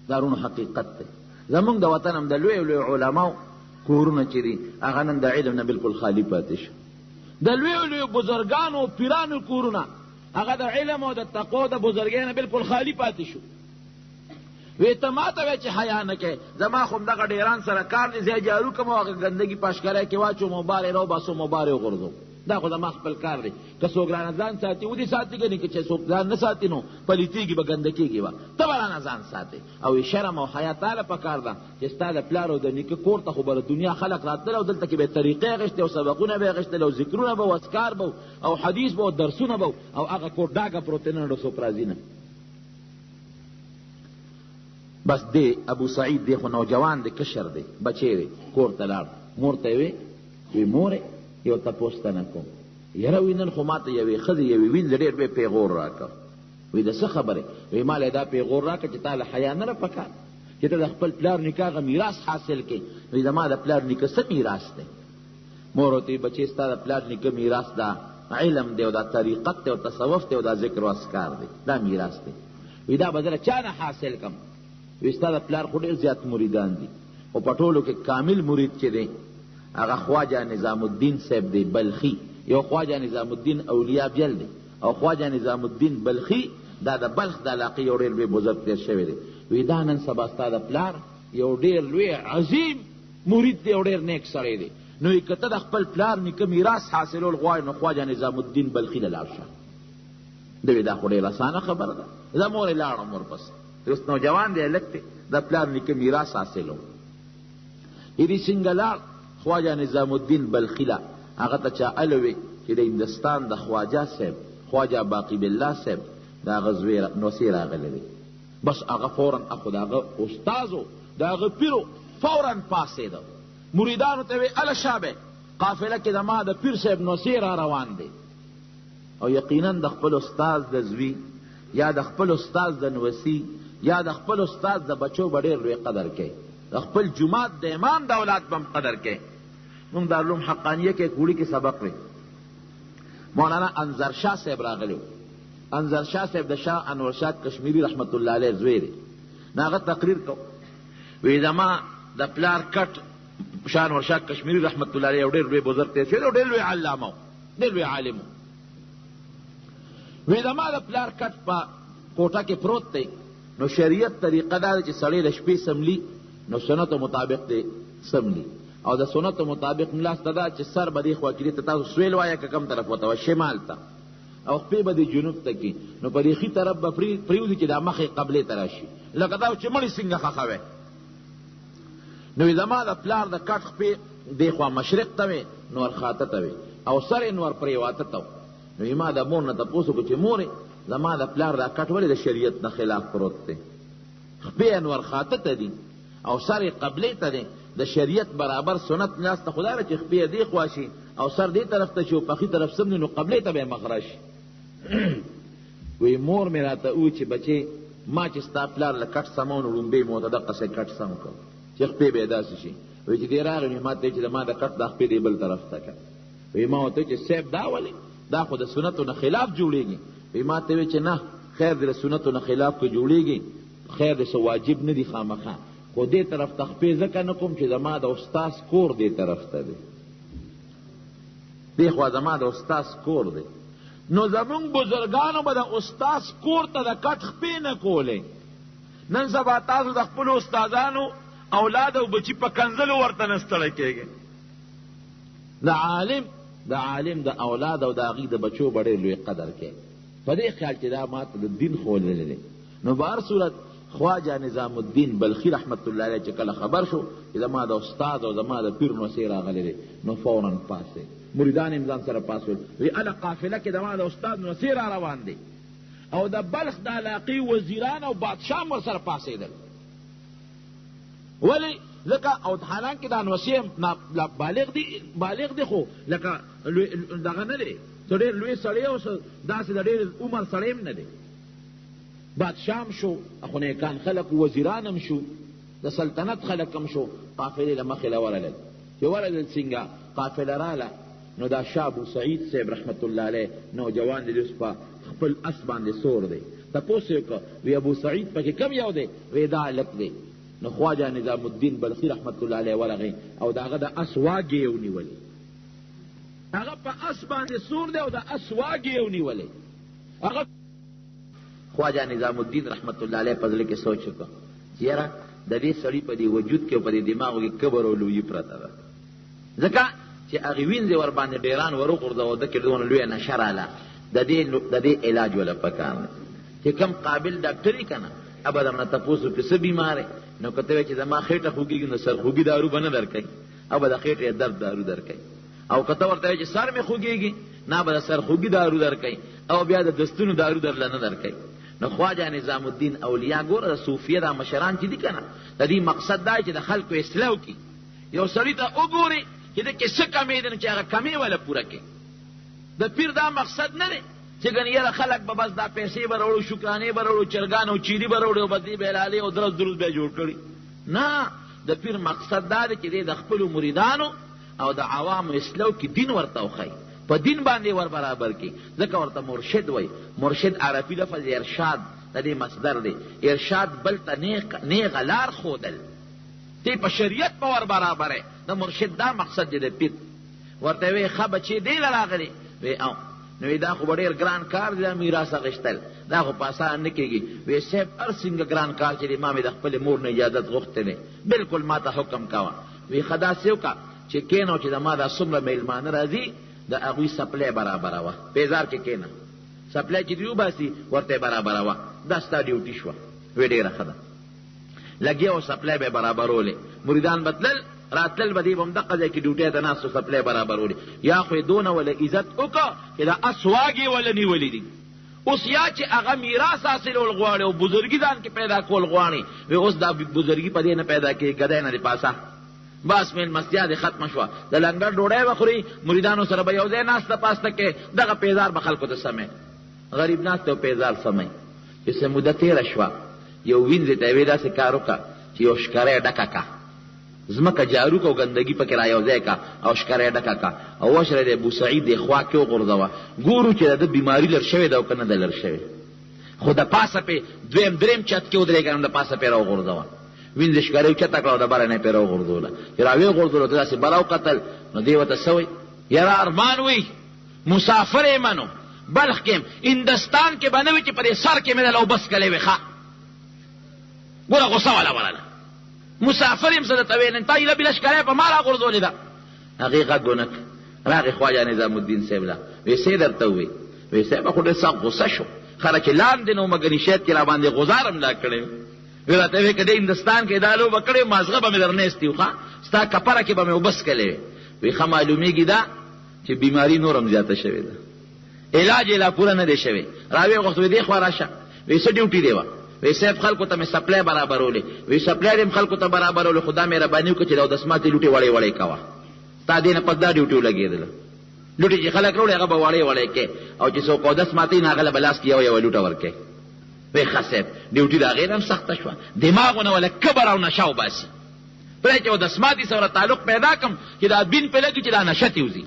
S1: دا وروڼو حقیقت دی. زموږ د وطن هم د لویو لویو علماو کورونه چې دي هغه نن د علم نه بالکل خالي پاتې شو. د لویو لویو بزرګانو او پیرانو کورونه هغه د علم او د تقوا او د بزرګۍ نه بالکل خالي پاتې شو. وی ته ما ته وایې چې حیا نه کوې، زما خو همدغه ډېران سره کار دی، زه یې جارو کوم او هغه ګندګي په اشکری کې واچوم او بار یې راوباسم او بار یې وغورځوم، دا خو زما خپل کار دی. که څوک رانه ځان ساتي ودې ساتي، کنې که چې څوک ځان نه ساتي نو پلیتېږي به، ګنده کېږي به، ته به رانه ځان ساتې. او شرم او حیا تا له پکار ده چې ستا د پلار او د نیکه کور ته خو به د دنیا خلک راتلل او دلته کې به یې طریقې اخیستې او سبقونه به یې اخیستل او ذکرونه به او اذکار به او حدیث به او درسونه به او هغه کور ډاګه پروت دی، نن څوک راځي نه. بس دی ابو سعید دی خو نوجوان دی، کشر دی، بچی دی، کور ته لاړ، مور ته یې وی، وی مورې یو تپوس ته نه کوم، یاره وی نن خو ماته یوې ښځې یوې وینځې ډېر لوی پیغور راکړ. وی د څه خبرې؟ وی ما له دا پیغور راکړ چې تا له حیا نه ده پکار چې چې ته د خپل پلار نیکه هغه میراث حاصل کړې. نو زما د پلار نیکه څه میراث دی؟ مور ورته وایي بچې ستا د پلار نیکه میراث دا علم دی او دا طریقت دی او تصوف دی او دا ذکر و اذکار دی، دا میراث دی. وایي دا به زه له چا نه حاصل کړم؟ وایي ستا د پلار خو ډېر زیات مریدان دي، خو په ټولو کې کامل مرید چې دی هغه خواجه نظام الدین صاحب دی بلخي. یو خواجه نظام الدین اولیا بیل دی او خواجه نظام الدین بلخي دا د بلخ د علاقې یو ډېر لوی بزرګ تېر شوی دی. وایي دا نن سبا ستا د پلار یو ډېر لوی عظیم مرید دی او ډېر نیک سړی دی. نو یې که ته د خپل پلار نیکه میراث حاصلول غواړې نو خواجه نظام الدین بلخي له لاړ شه. ده وی دا خو ډېره اسانه خبره ده، زه مورې لاړم ورپسې. اوس نوجوان دی، هلک دی، د پلار نیکه میراث حاصلوم. ایدی څنګه لاړ خواجه نظام الدین بلخي له، هغه ته چا اله وی چې د هندستان د خواجه صاحب خواجه باقي بالله صاحب د هغه زوی نوسی راغلی دی. بس هغه فورا خو د هغه استاد و، د هغه پیر و، فورا پاڅېده، مریدانو ته وی اله شابه قافله کې زما د پیر صاحب نوسی را روان دی. او یقینا د خپل استاد د زوی یا د خپل استاد د نوسی یا د خپل استاد د بچو به ډېر لوی قدر کوي، د خپل جومات د امام د اولاد به هم قدر کوي. موږ دارالعلوم حقانیه کې کوړي کې سبق وی، مولانا انظر شاه صاحب راغلی و. انظر شاه صاحب د شاه انور شاه کشمیري رحمت الله علیه زوی دی. نو هغه تقریر کو، وی زما د پلار کټ شاه انور شاه کشمیري رحمت الله علیه یو ډېر لوی بزرګ تېر شوی دی او ډېر لوی علامه و، ډېر لوی عالم و. وی زما د پلار کټ په کوټه کې پروت دی، نو شریعت طریقه دا ده چې سړی د شپې څملي نو سنتو مطابق دی څملي، او د سنتو مطابق ملاسته ده چې سر به دې خوا کې دی، ته تاسو سویل وایه که کوم طرف ورته وایه، شمال ته، او خپې به دې جنوب ته کړي، نو په دې ښي طرف به پرېوځي چې دا مخ یې قبلې ته راشي، لکه دا چې مړی څنګه ښخوی. نو زما د پلار د کټ خپې دې خوا مشرق ته وې، نور خاته ته وې، او سر یې نور پرېواته ته و. نو ما د مور نه تپوس وکړو چې مورې زما د پلار دا کټ ولې د شریعت نه خلاف پروت دی؟ خپې یې نور خاته ته دي او سر یې قبلې ته دی، د شریعت برابر سنت ناسته خو دا ده چې خپې یې دې خوا شي او سر دې طرف ته شي او په ښي طرف سم دي نو قبلې ته به یې مخ راشي. وی مور مې راته وویل چې بچې ما چې ستا پلار له کټ سمو نو ړومبی مې ورته دقسې کټ سم کړ چې خپې به یې داسې شي. وی چې دی راغی نو ما ته چې زما د کټ دا خپې دې بل طرف ته کړه. وی ما ورته چې صاحب دا ولې، دا خو د سنتو نه خلاف جوړېږي. وی ما ته وی چې نه خیر دې د سنتو نه خلاف که جوړېږي خیر دې څه واجب نه دي خامخا، خو دې طرف ته خپې ځکه نه کوم چې زما د استاد کور دې طرف ته دی، دې خوا زما د استاد کور دی. نو زمونږ بزرګانو به د استاد کور ته د کټ خپې نه کولې. نن سبا تاسو د خپلو استادانو اولاد او بچي په کنځلو ورته نه ستړی کېږئ. د عالم د عالم د اولاد او د هغوی د بچو به ډېر لوی قدر کوي، په دې خیال چې دا ماته د دین ښووللی دی. نو په هر صورت خواجه نظام الدین بلخي رحمت الله علیه چې کله خبر شو چې زما د استاد او زما د پیر نوسې راغلی دی، نو فورا پاڅېد، مریدان یې هم ځان سره پاڅول، وایي هله قافله کې زما د استاد نوسې را روان دی، او د بلخ د علاقې وزیران او بادشاه هم ورسره پاڅېدل. ولې؟ ځکه او حالانکه دا نوسې هم بالغ دی، بالغ دی خو لکه دغه نه دی، څه ډېر لوی سړی او څه داسې د ډېر عمر سړی هم نه دی. بادشاه هم شو، خو نیکان خلک وزیران هم شو، د سلطنت خلک هم شو، قافلې له مخې له ورغلل. چې ورغلل څنګه قافله راله، نو دا شاه ابو سعید صاحب رحمت الله علیه نوجوان دی، اوس په خپل اس باندې سور دی. تپوس یې وکړ، وی ابو سعید پکې کوم یو دی؟ وی دا هلک دی. نو خواجه نظام الدین بلخي رحمت الله علیه ورغی او د هغه د اس واګې یې ونیولې. هغه په اس باندې سور دی او د اس واګې یې ونیولې. هغه خواجه نظام الدین رحمت الله علیه په زړه کې سوچ وکړ چې یاره د دې سړي په دې وجود کې او په دې دماغو کې کبر او لویي پرته ده، ځکه چې هغې وینځې ورباندې ډېران وروغورځوه، ده کې دونه لویه نشه راله، د دې علاج وله پکار دی چې کوم قابل ډاکټر وي که نه، به درنه تپوس وکړي څه بیمار یې، نو که ته وایې چې زما خېټه خوږېږي نو سرخوږي دارو به نه درکوي، او به د خېټې درد دارو درکوي، او که ته ورته وایې چې سر مې خوږېږي، نه به د سرخوږي دارو درکوي، او بیا د دستونو دارو درله نه درکوي. نو خواجه نظام الدین اولیا ګوره د صوفیه دا مشران چې دي که نه، د دې مقصد دا چې د خلکو اصلاح وکړي، یو سړي ته وګوري چې ده کې څه کمې دي، نو چې هغه کمې وله پوره کړي. د پیر دا مقصد نه دی چې ګنې یاره خلک به بس دا پیسې به راوړو، شکرانې به راوړو، چرګان او چیلي به راوړي او بس دې به لالې او درز دروز به جوړ کړي. نه، د پیر مقصد دا دی چې دی د خپلو مریدانو او د عوامو اصلاح وکړي، دین ورته وښیي، په دین باندې ور برابر کړي، ځکه ورته مرشد وایي. مرشد عربي لفظ ارشاد د دې مصدر دی، ارشاد بل ته نیغه لار ښودل، دی په شریعت به ور برابرې. د مرشد دا مقصد دی. د پیر ورته وی ښه بچې دی له راغلې؟ وی او. نو وی دا خو به ډېر ګران کار دی، دا میراث اخیستل دا خو په اسانه نه کېږي. وی صاحب هر څنګه ګران کار چې دی، ما مې د خپلې مور نه اجازت غوښتی دی، بالکل ما ته حکم کوه. وی ښه داسې وکړه چې کښېنه او چې زما دا څومره مېلمانه راځي د هغوی سپلی برابروه، پیزار کې کښېنه، سپلی چې دوی وباسي ورته یې برابروه، دا ستا ډیوټي شوه. وی ډېره ښه ده. لګیا و سپلی به یې برابرولې، مریدان به تلل راتلل به، دی به همدقه ځای کې ډیوټۍ ته ناست و، سپلی برابرولې. یا خو یې دونه وله عزت وکړ چې د اس واګې یې وله نیولې دي. اوس یا چې هغه میراث حاصلول غواړي او بزرګي ځان کې پیدا کول غواړي، وی اوس دا بزرګي په دې نه پیدا کېږي، ګدای نه دې پاسه، بس مېلمستیا دې ختمه شوه، د لنګر ډوډۍ به خوري، مریدانو سره به یو ځای ناسته پاسته کې، دغه پیزار به خلکو ته سمې، غریب ناست دی او پیزار سموي. چې څه موده تېره شوه، یو وینځې ته یې وې داسې کار وکړه چې یو شکری ډکه که، ځمکه جارو که او ګندګي پکې را یو ځای که او شکری ډکه که او وشره د ابوسعید دې خوا کې وغورځوه، ګورو چې د ده بیماري لر شوې ده او که نه ده لر شوې. خو د پاسه پې دویم دریم چت کې ودرېږه، نو د پاسه پې راوغورځوه. وینځې شکری اوچته کړه او د بره نه یې پرې راوغورځوله. چې راویې غورځوله، ته داسې بره وکتل نو دې ورته څه وایي؟ یاره ارمان وي مسافر یم نو بلخ کې یم، هندستان کې به نه وي چې په دې سر کې مې دله اوبه څکلې وي. ښه ګوره غوسه وله ورله، مسافر یم، څه درته ویل، تا ایله بیله شکره په ما راغورځولې ده. هغې غږ ونه کړ. راغی خواجه نظام الدین صاحب له، وی څه درته ووی؟ وی صاحب خو ډېر سخت غوسه شو، خره چې لاندې نه وم ګنې شاید چې راباندې غوزار هم لا کړی وي. وی راته وی که دې هندستان کې دا لوبه کړې مازغه به مې درنه ایستي وو، ښه ستا کپره کې به مې اوبه څکلې وي. وی ښه معلومېږي دا چې بیماري نور هم زیاته شوې ده، علاج یې لا پوره نه دی شوی. راویې غوښت، وی دې خوا راشه. وی څه ډیوټي دی وه؟ وی صاحب خلکو ته مې سپلی برابرولې. وی سپلی دې هم خلکو ته برابرولې، خو دا مهرباني وکړه چې د اودس ماتې لوټې وړې وړې کوه، ستا دې نه پس دا ډیوټي ولګېدله. لوټې چې خلک راوړي هغه به وړې وړې کوې، او چې څوک اودس ماتوي نو هغه له به لاس کې یوه یوه لوټه ورکوې. وی ښه صاحب ډیوټي د هغې نه هم سخته شوه، دماغونه وله کبر او نشه وباسي. پرې چې اودس ماتي سره تعلق پیدا کړم چې دا بین پرې لګي چې دا نشه ترې وځي.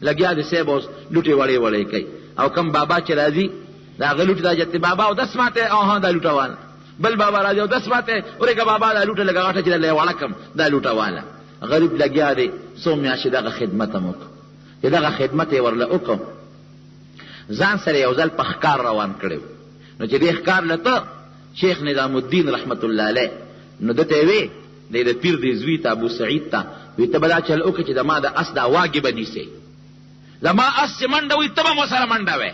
S1: لګیا دی صاحب اوس لوټې وړې وړې کوي، او کوم بابا چې راځي د هغه لوټې دا جتې بابا اودس ماته او ها دا لوټه واله، بل بابا راځي اودس ماته ورېږه بابا دا لوټه لږه غټه چې درله یې وړه کړم دا لوټه واله. غریب لګیا دی څو میاشتې دغه خدمت هم وکړ، چې دغه خدمت یې ورله وکړ ځان سره یو ځل په ښکار روان کړی و. نو چې دې ښکار له ته شیخ نظام الدین رحمت الله علیه نو ده ته یې وې دی د پیر دی زوی ته ابو سعید ته وی ته به دا چل وکړې چې زما د اس دا واګې به نیسې، زما اس چې منډه وي ته به هم ورسره منډه وې.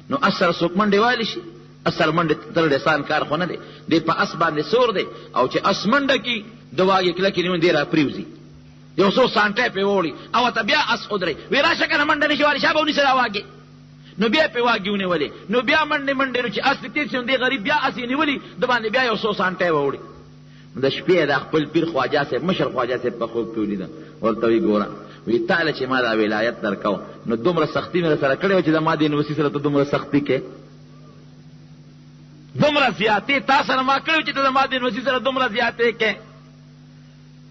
S1: نو اس سره څوک منډې والی شي؟ اس سره منډې تل ډېر اسان کار خو نه دی، دی په اس باندې سور دی او چې اس منډه کړي د واګې کلکې نیونې دی راپرېوځي، یو څو سانټې پرې ووړي او ورته بیا اس ودري، وی راشه که نه منډه نشي والی شا به ونیسې دا واګې. نو بیا پې واګې ونیولې، نو بیا منډې منډې، نو چې اس ترې تېر شي نو دی غریب بیا اس یې نیولي د باندې بیا یو څو سانټې ووړي. نو د شپې دا خپل پیر خواجه صاحب مشر خواجه صاحب په خوب کې ولیده، ورته وی ګوره وی تا له چې ما دا ولایت درکاو نو دومره سختي مې سره کړې وه چې زما دې نوسي سره ته دومره سختي کې، دومره زیاتې تا سره ما کړې چې ته زما دې نوسي سره دومره زیاتې کې،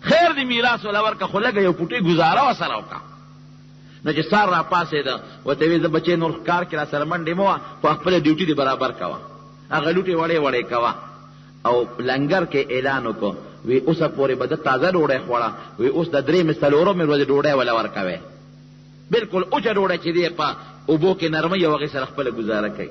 S1: خیر دې میراث وله ورکړه خو لږه یو پوټې ګزاره ورسره وکړه. نو چې سهار راپاڅېده ورته ویې زه بچې نور ښکار کې راسره منډې مه وه، خو خپله ډیوټي دې برابر کوه، هغه لوټې وړې وړې کوه. او لنګر کې اعلان وکړ، وی اوسه پورې به ده تازه ډوډۍ خوړه، وی اوس د درېیمې څلورمې ورځې ډوډۍ وله ورکوی، بلکل وچه ډوډۍ چې دی په اوبو کې نرموي او هغې سره خپله ګزاره کوي.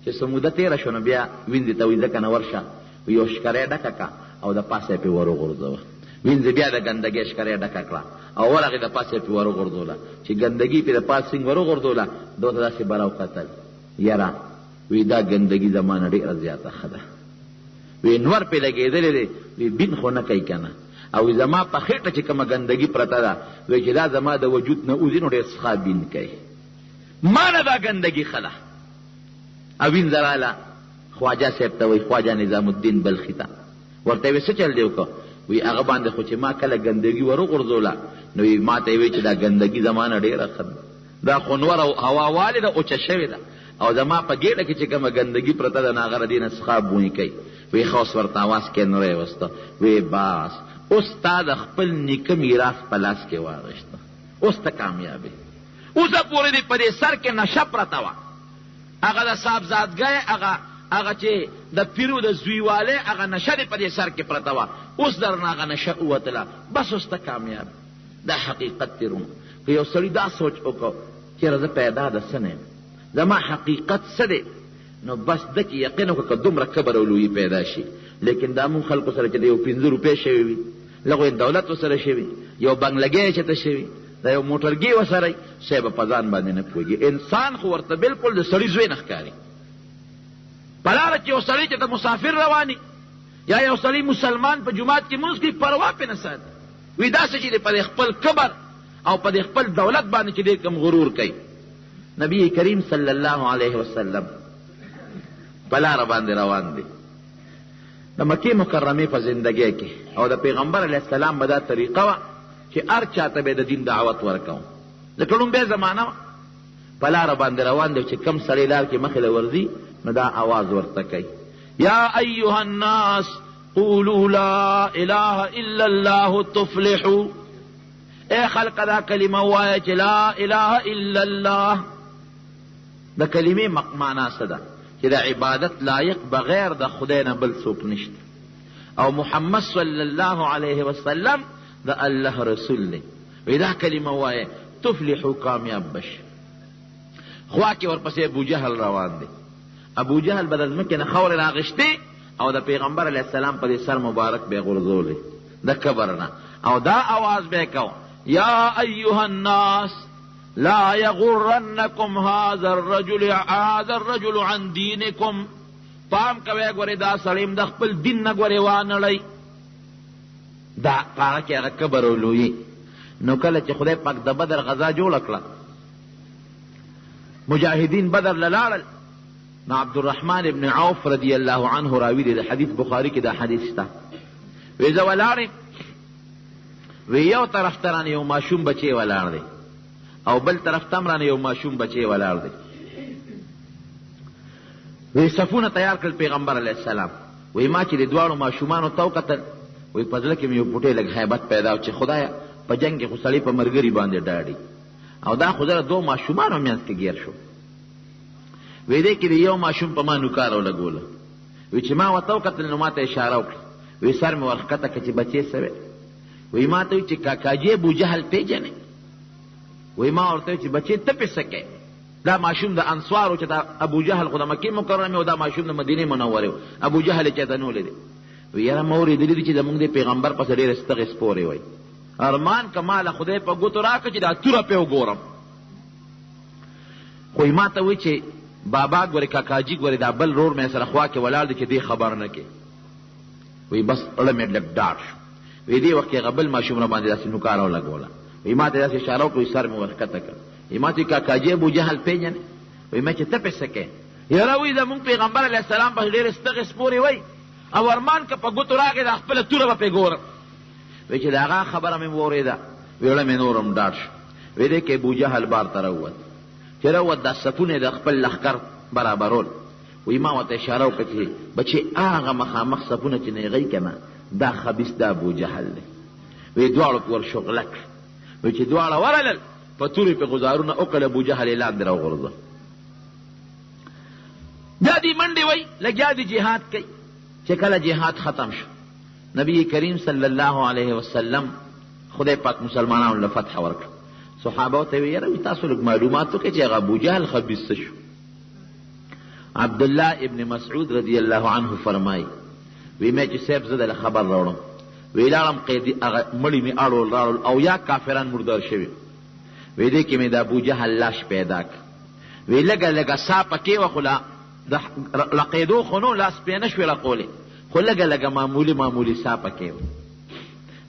S1: چې څه موده تېره شوه نو بیا وینځې ته وایي ځه که نه ورشه، وی یو شکری ډکه کړه او د پاسه یې پرې وروغورځوه. وینځې بیا د ګندګۍ شکری ډکه کړه او ورغې د پاسه یې پرې وروغورځوله. چې ګندګي پرې د پاس سینګ وروغورځوله، ده ورته داسې بره وکتل، یاره وی دا ګندګي زما نه ډېره زیاته ښه ده، وی نور پرې لګېدلی دی، وی بین خو نه کوي که نه، او وی زما په خېټه چې کومه ګندګي پرته ده، وی چې دا زما د وجود نه وځي نو ډېر څښا بین کوي، ما نه دا ګندګي ښه ده. او وینځه راله خواجه صاحب ته وایي، خواجه نظام الدین بلخي ته ورته وی څه چل دی وکړ؟ وی هغه باندې خو چې ما کله ګندګي وروغورځوله نو وی ما ته یې وی چې دا ګندګي زما نه ډېره ښه ده، دا خو نور او هوا والې ده، اوچه شوې ده، او زما په ګېډه کې چې کومه ګندګي پرته ده، نو هغه د دې نه څخه بوی کوي. وی ښه، اوس ورته اواز کې نوری وسته. وی باس، اوس تا د خپل نیکه میراث په لاس کې واغشته، اوس ته کامیاب یې. اوسه پورې دې په دې سر کې نشه پرته وه، هغه د صاحبزادګۍ، هغه چې د پیرو د زویوالۍ هغه نشه دې په دې سر کې پرته وه، اوس درنه هغه نشه ووتله، بس اوس ته کامیاب. دا حقیقت دی وروڼو. که یو سړي دا سوچ وکړ چې یاره زه پیدا د څه نه یم، زما حقیقت څه دی، نو بس ده کې یقین وکړه که دومره کبر او لویي پیدا شي. لیکن دا مونږ خلکو سره چې د یو 5 روپۍ شوی وي، لغو یې دولت ورسره شوي، یو بنګلګی یې چېرته شوي، دا یو موټرګی ورسره وي، سړی به په ځان باندې نه پوهېږي. انسان خو ورته بلکل د سړي زوی نه ښکاري. په لاره کې یو سړی چې ته مسافر روان یا یو سړی مسلمان په جومات کې لمونځ کوي، پروا پرې نه ساتي. وي داسې چې په خپل کبر او په خپل دولت باندې چې ډېر کم غرور کوي. نبی کریم صلی الله علیه وسلم په لاره باندې روان دی د مکې مکرمې په زندګۍ کې، او د پیغمبر علیه السلام به دا طریقه وه چې هر چا ته به د دین دعوت ورکوم، ځکه ړومبی زمانه وه. په لاره باندې روان دی چې کم سړی لار کې مخې له ورځي، نو دا اواز ورته کوي، یا ایها الناس قولوا لا اله الا الله تفلحوا. اے خلق دا کلمه وایه چې لا اله الا الله. د کلمې معنا څه ده؟ چې د عبادت لایق بغیر د خدای نه بل څوک نشته، او محمد صلی الله علیه وسلم د الله رسول دی. وی دا کلمه وایه تفلحو، کامیاب بش. خوا کې ورپسې ابو جهل روان دی. ابو جهل به د ځمکې نه خاورې راغشتې او د پیغمبر علیه السلام په دې سر مبارک به یې غورځولې د کبر نه، او دا اواز به یې کوه، یا ایها الناس لا یغرنکم هذا الرجل هذا الرجل عن دینکم. پام کوئ ګورې دا سړی هم د خپل دین نه ګورې وانړئ. دا په هغه کې هغه کبر او لویي. نو کله چې خدای پاک د بدر غزا جوړه کړه، مجاهدین بدر له لاړل، نو عبدالرحمن ابن عوف رضی الله عنه راوي دی، د حدیث بخاري کې دا حدیث شته. وی زه ولاړ یم، وی یو طرف ته رانه یو ماشوم بچی ولاړ دی او بل طرف ته هم رانه یو ماشوم بچی ولاړ دی. وی صفونه تیار کړل پیغمبر علیه السلام. وی ما چې د دواړو ماشومانو ته وکتل، وی په زړه کې مې یو پوټی لږ هیبت پیدا و چې خدایه په جنګ کې خو سړی په مرګري باندې ډاډي، او دا خو زه د دوو ماشومانو منځ کې ګیر شو. وی دې کې د یو ماشوم په ما نوکار ولګوله. وی چې ما ورته وکتل نو ما ته اشاره وکړه. وی سر مې ورښکته کړ چې بچې څه وی؟ وی ما ته وی چې کاکاجي ابو جهل پېژنې؟ وی ما ورته وی چې بچې ته پې څه کوې؟ دا ماشوم د انصارو چې دا ابو جهل خو د مکې مکرمې او دا ماشوم د مدینې منورې و، ابو جهل یې چېرته نه ولیدی. وی یاره ما اورېدلي دي چې زموږ د پیغمبر پسې ډېرې ستغې سپورې وایي، ارمان که ما له خدای په ګوتو راکړه چې دا توره پرې وګورم. خو یې ما ته وایي چې بابا ګورې کاکاجي ګورې دا بل رور مې سره خوا کې ولاړ دی چې دې خبر نه کړي. وایي بس زړه مې لږ ډاډ شو. وایي دې وخت کې هغه بل ماشوم راباندې داسې نوکاره ولګوله. وایي ما ته داسې اشاره وکړه، وایي سر مې ورښکته کړ. وایي ما ته وایي کاکاجي ابو جهل پېژنې؟ وایي ما چې ته پې څه کوې؟ یاره وایي زموږ پیغمبر علیه السلام پسې ډېرې ستغې سپورې وایي او ارمان که په ګوتو راغی دا خپله توره به پرې ګورم. وایي چې د هغه خبره مې واورېده، وایي زړه مې نور هم ډاډ شو. وایي دې کې ابو جهل بار ته راووت. چې راووت دا صفونه یې د خپل لښکر برابرول. وایي ما ورته اشاره وکړه چې بچې هغه مخامخ صفونه چې نیغوي که نه دا خبیث دا ابو جهل دی. وایي دواړو پرې ور شغله کړ. وایي چې دواړه ورغلل په تورې پرې غزارونه وکړل، ابو جهل یې لاندې راوغورځاوه. بیا دوی منډې وایي لګیا دي جهاد کوي. چې کله جهاد ختم شو، نبی کریم صلی الله علیه وسلم خدای پاک مسلمانانو له فتح ورکړه. صحابه ته ویل، یاره تاسو لږ معلومات وکړئ چې هغه ابو جهل خبیث څه شو. عبدالله ابن مسعود رضی الله عنه فرمایي، وی مې چې صاحب زه دله خبر راوړم، وی لاړم قیدي هغه مړي مې اړول راړول او یا کافران مردار شوي. وی دې کې مې د ابو جهل لاش پیدا کړ. وی لږه لږه سا پکې وه، خو لا د رقېدو خو نو لاس پرې نه شوې رقولې، خو لږه لږه معمولي معمولي سا پکې وه.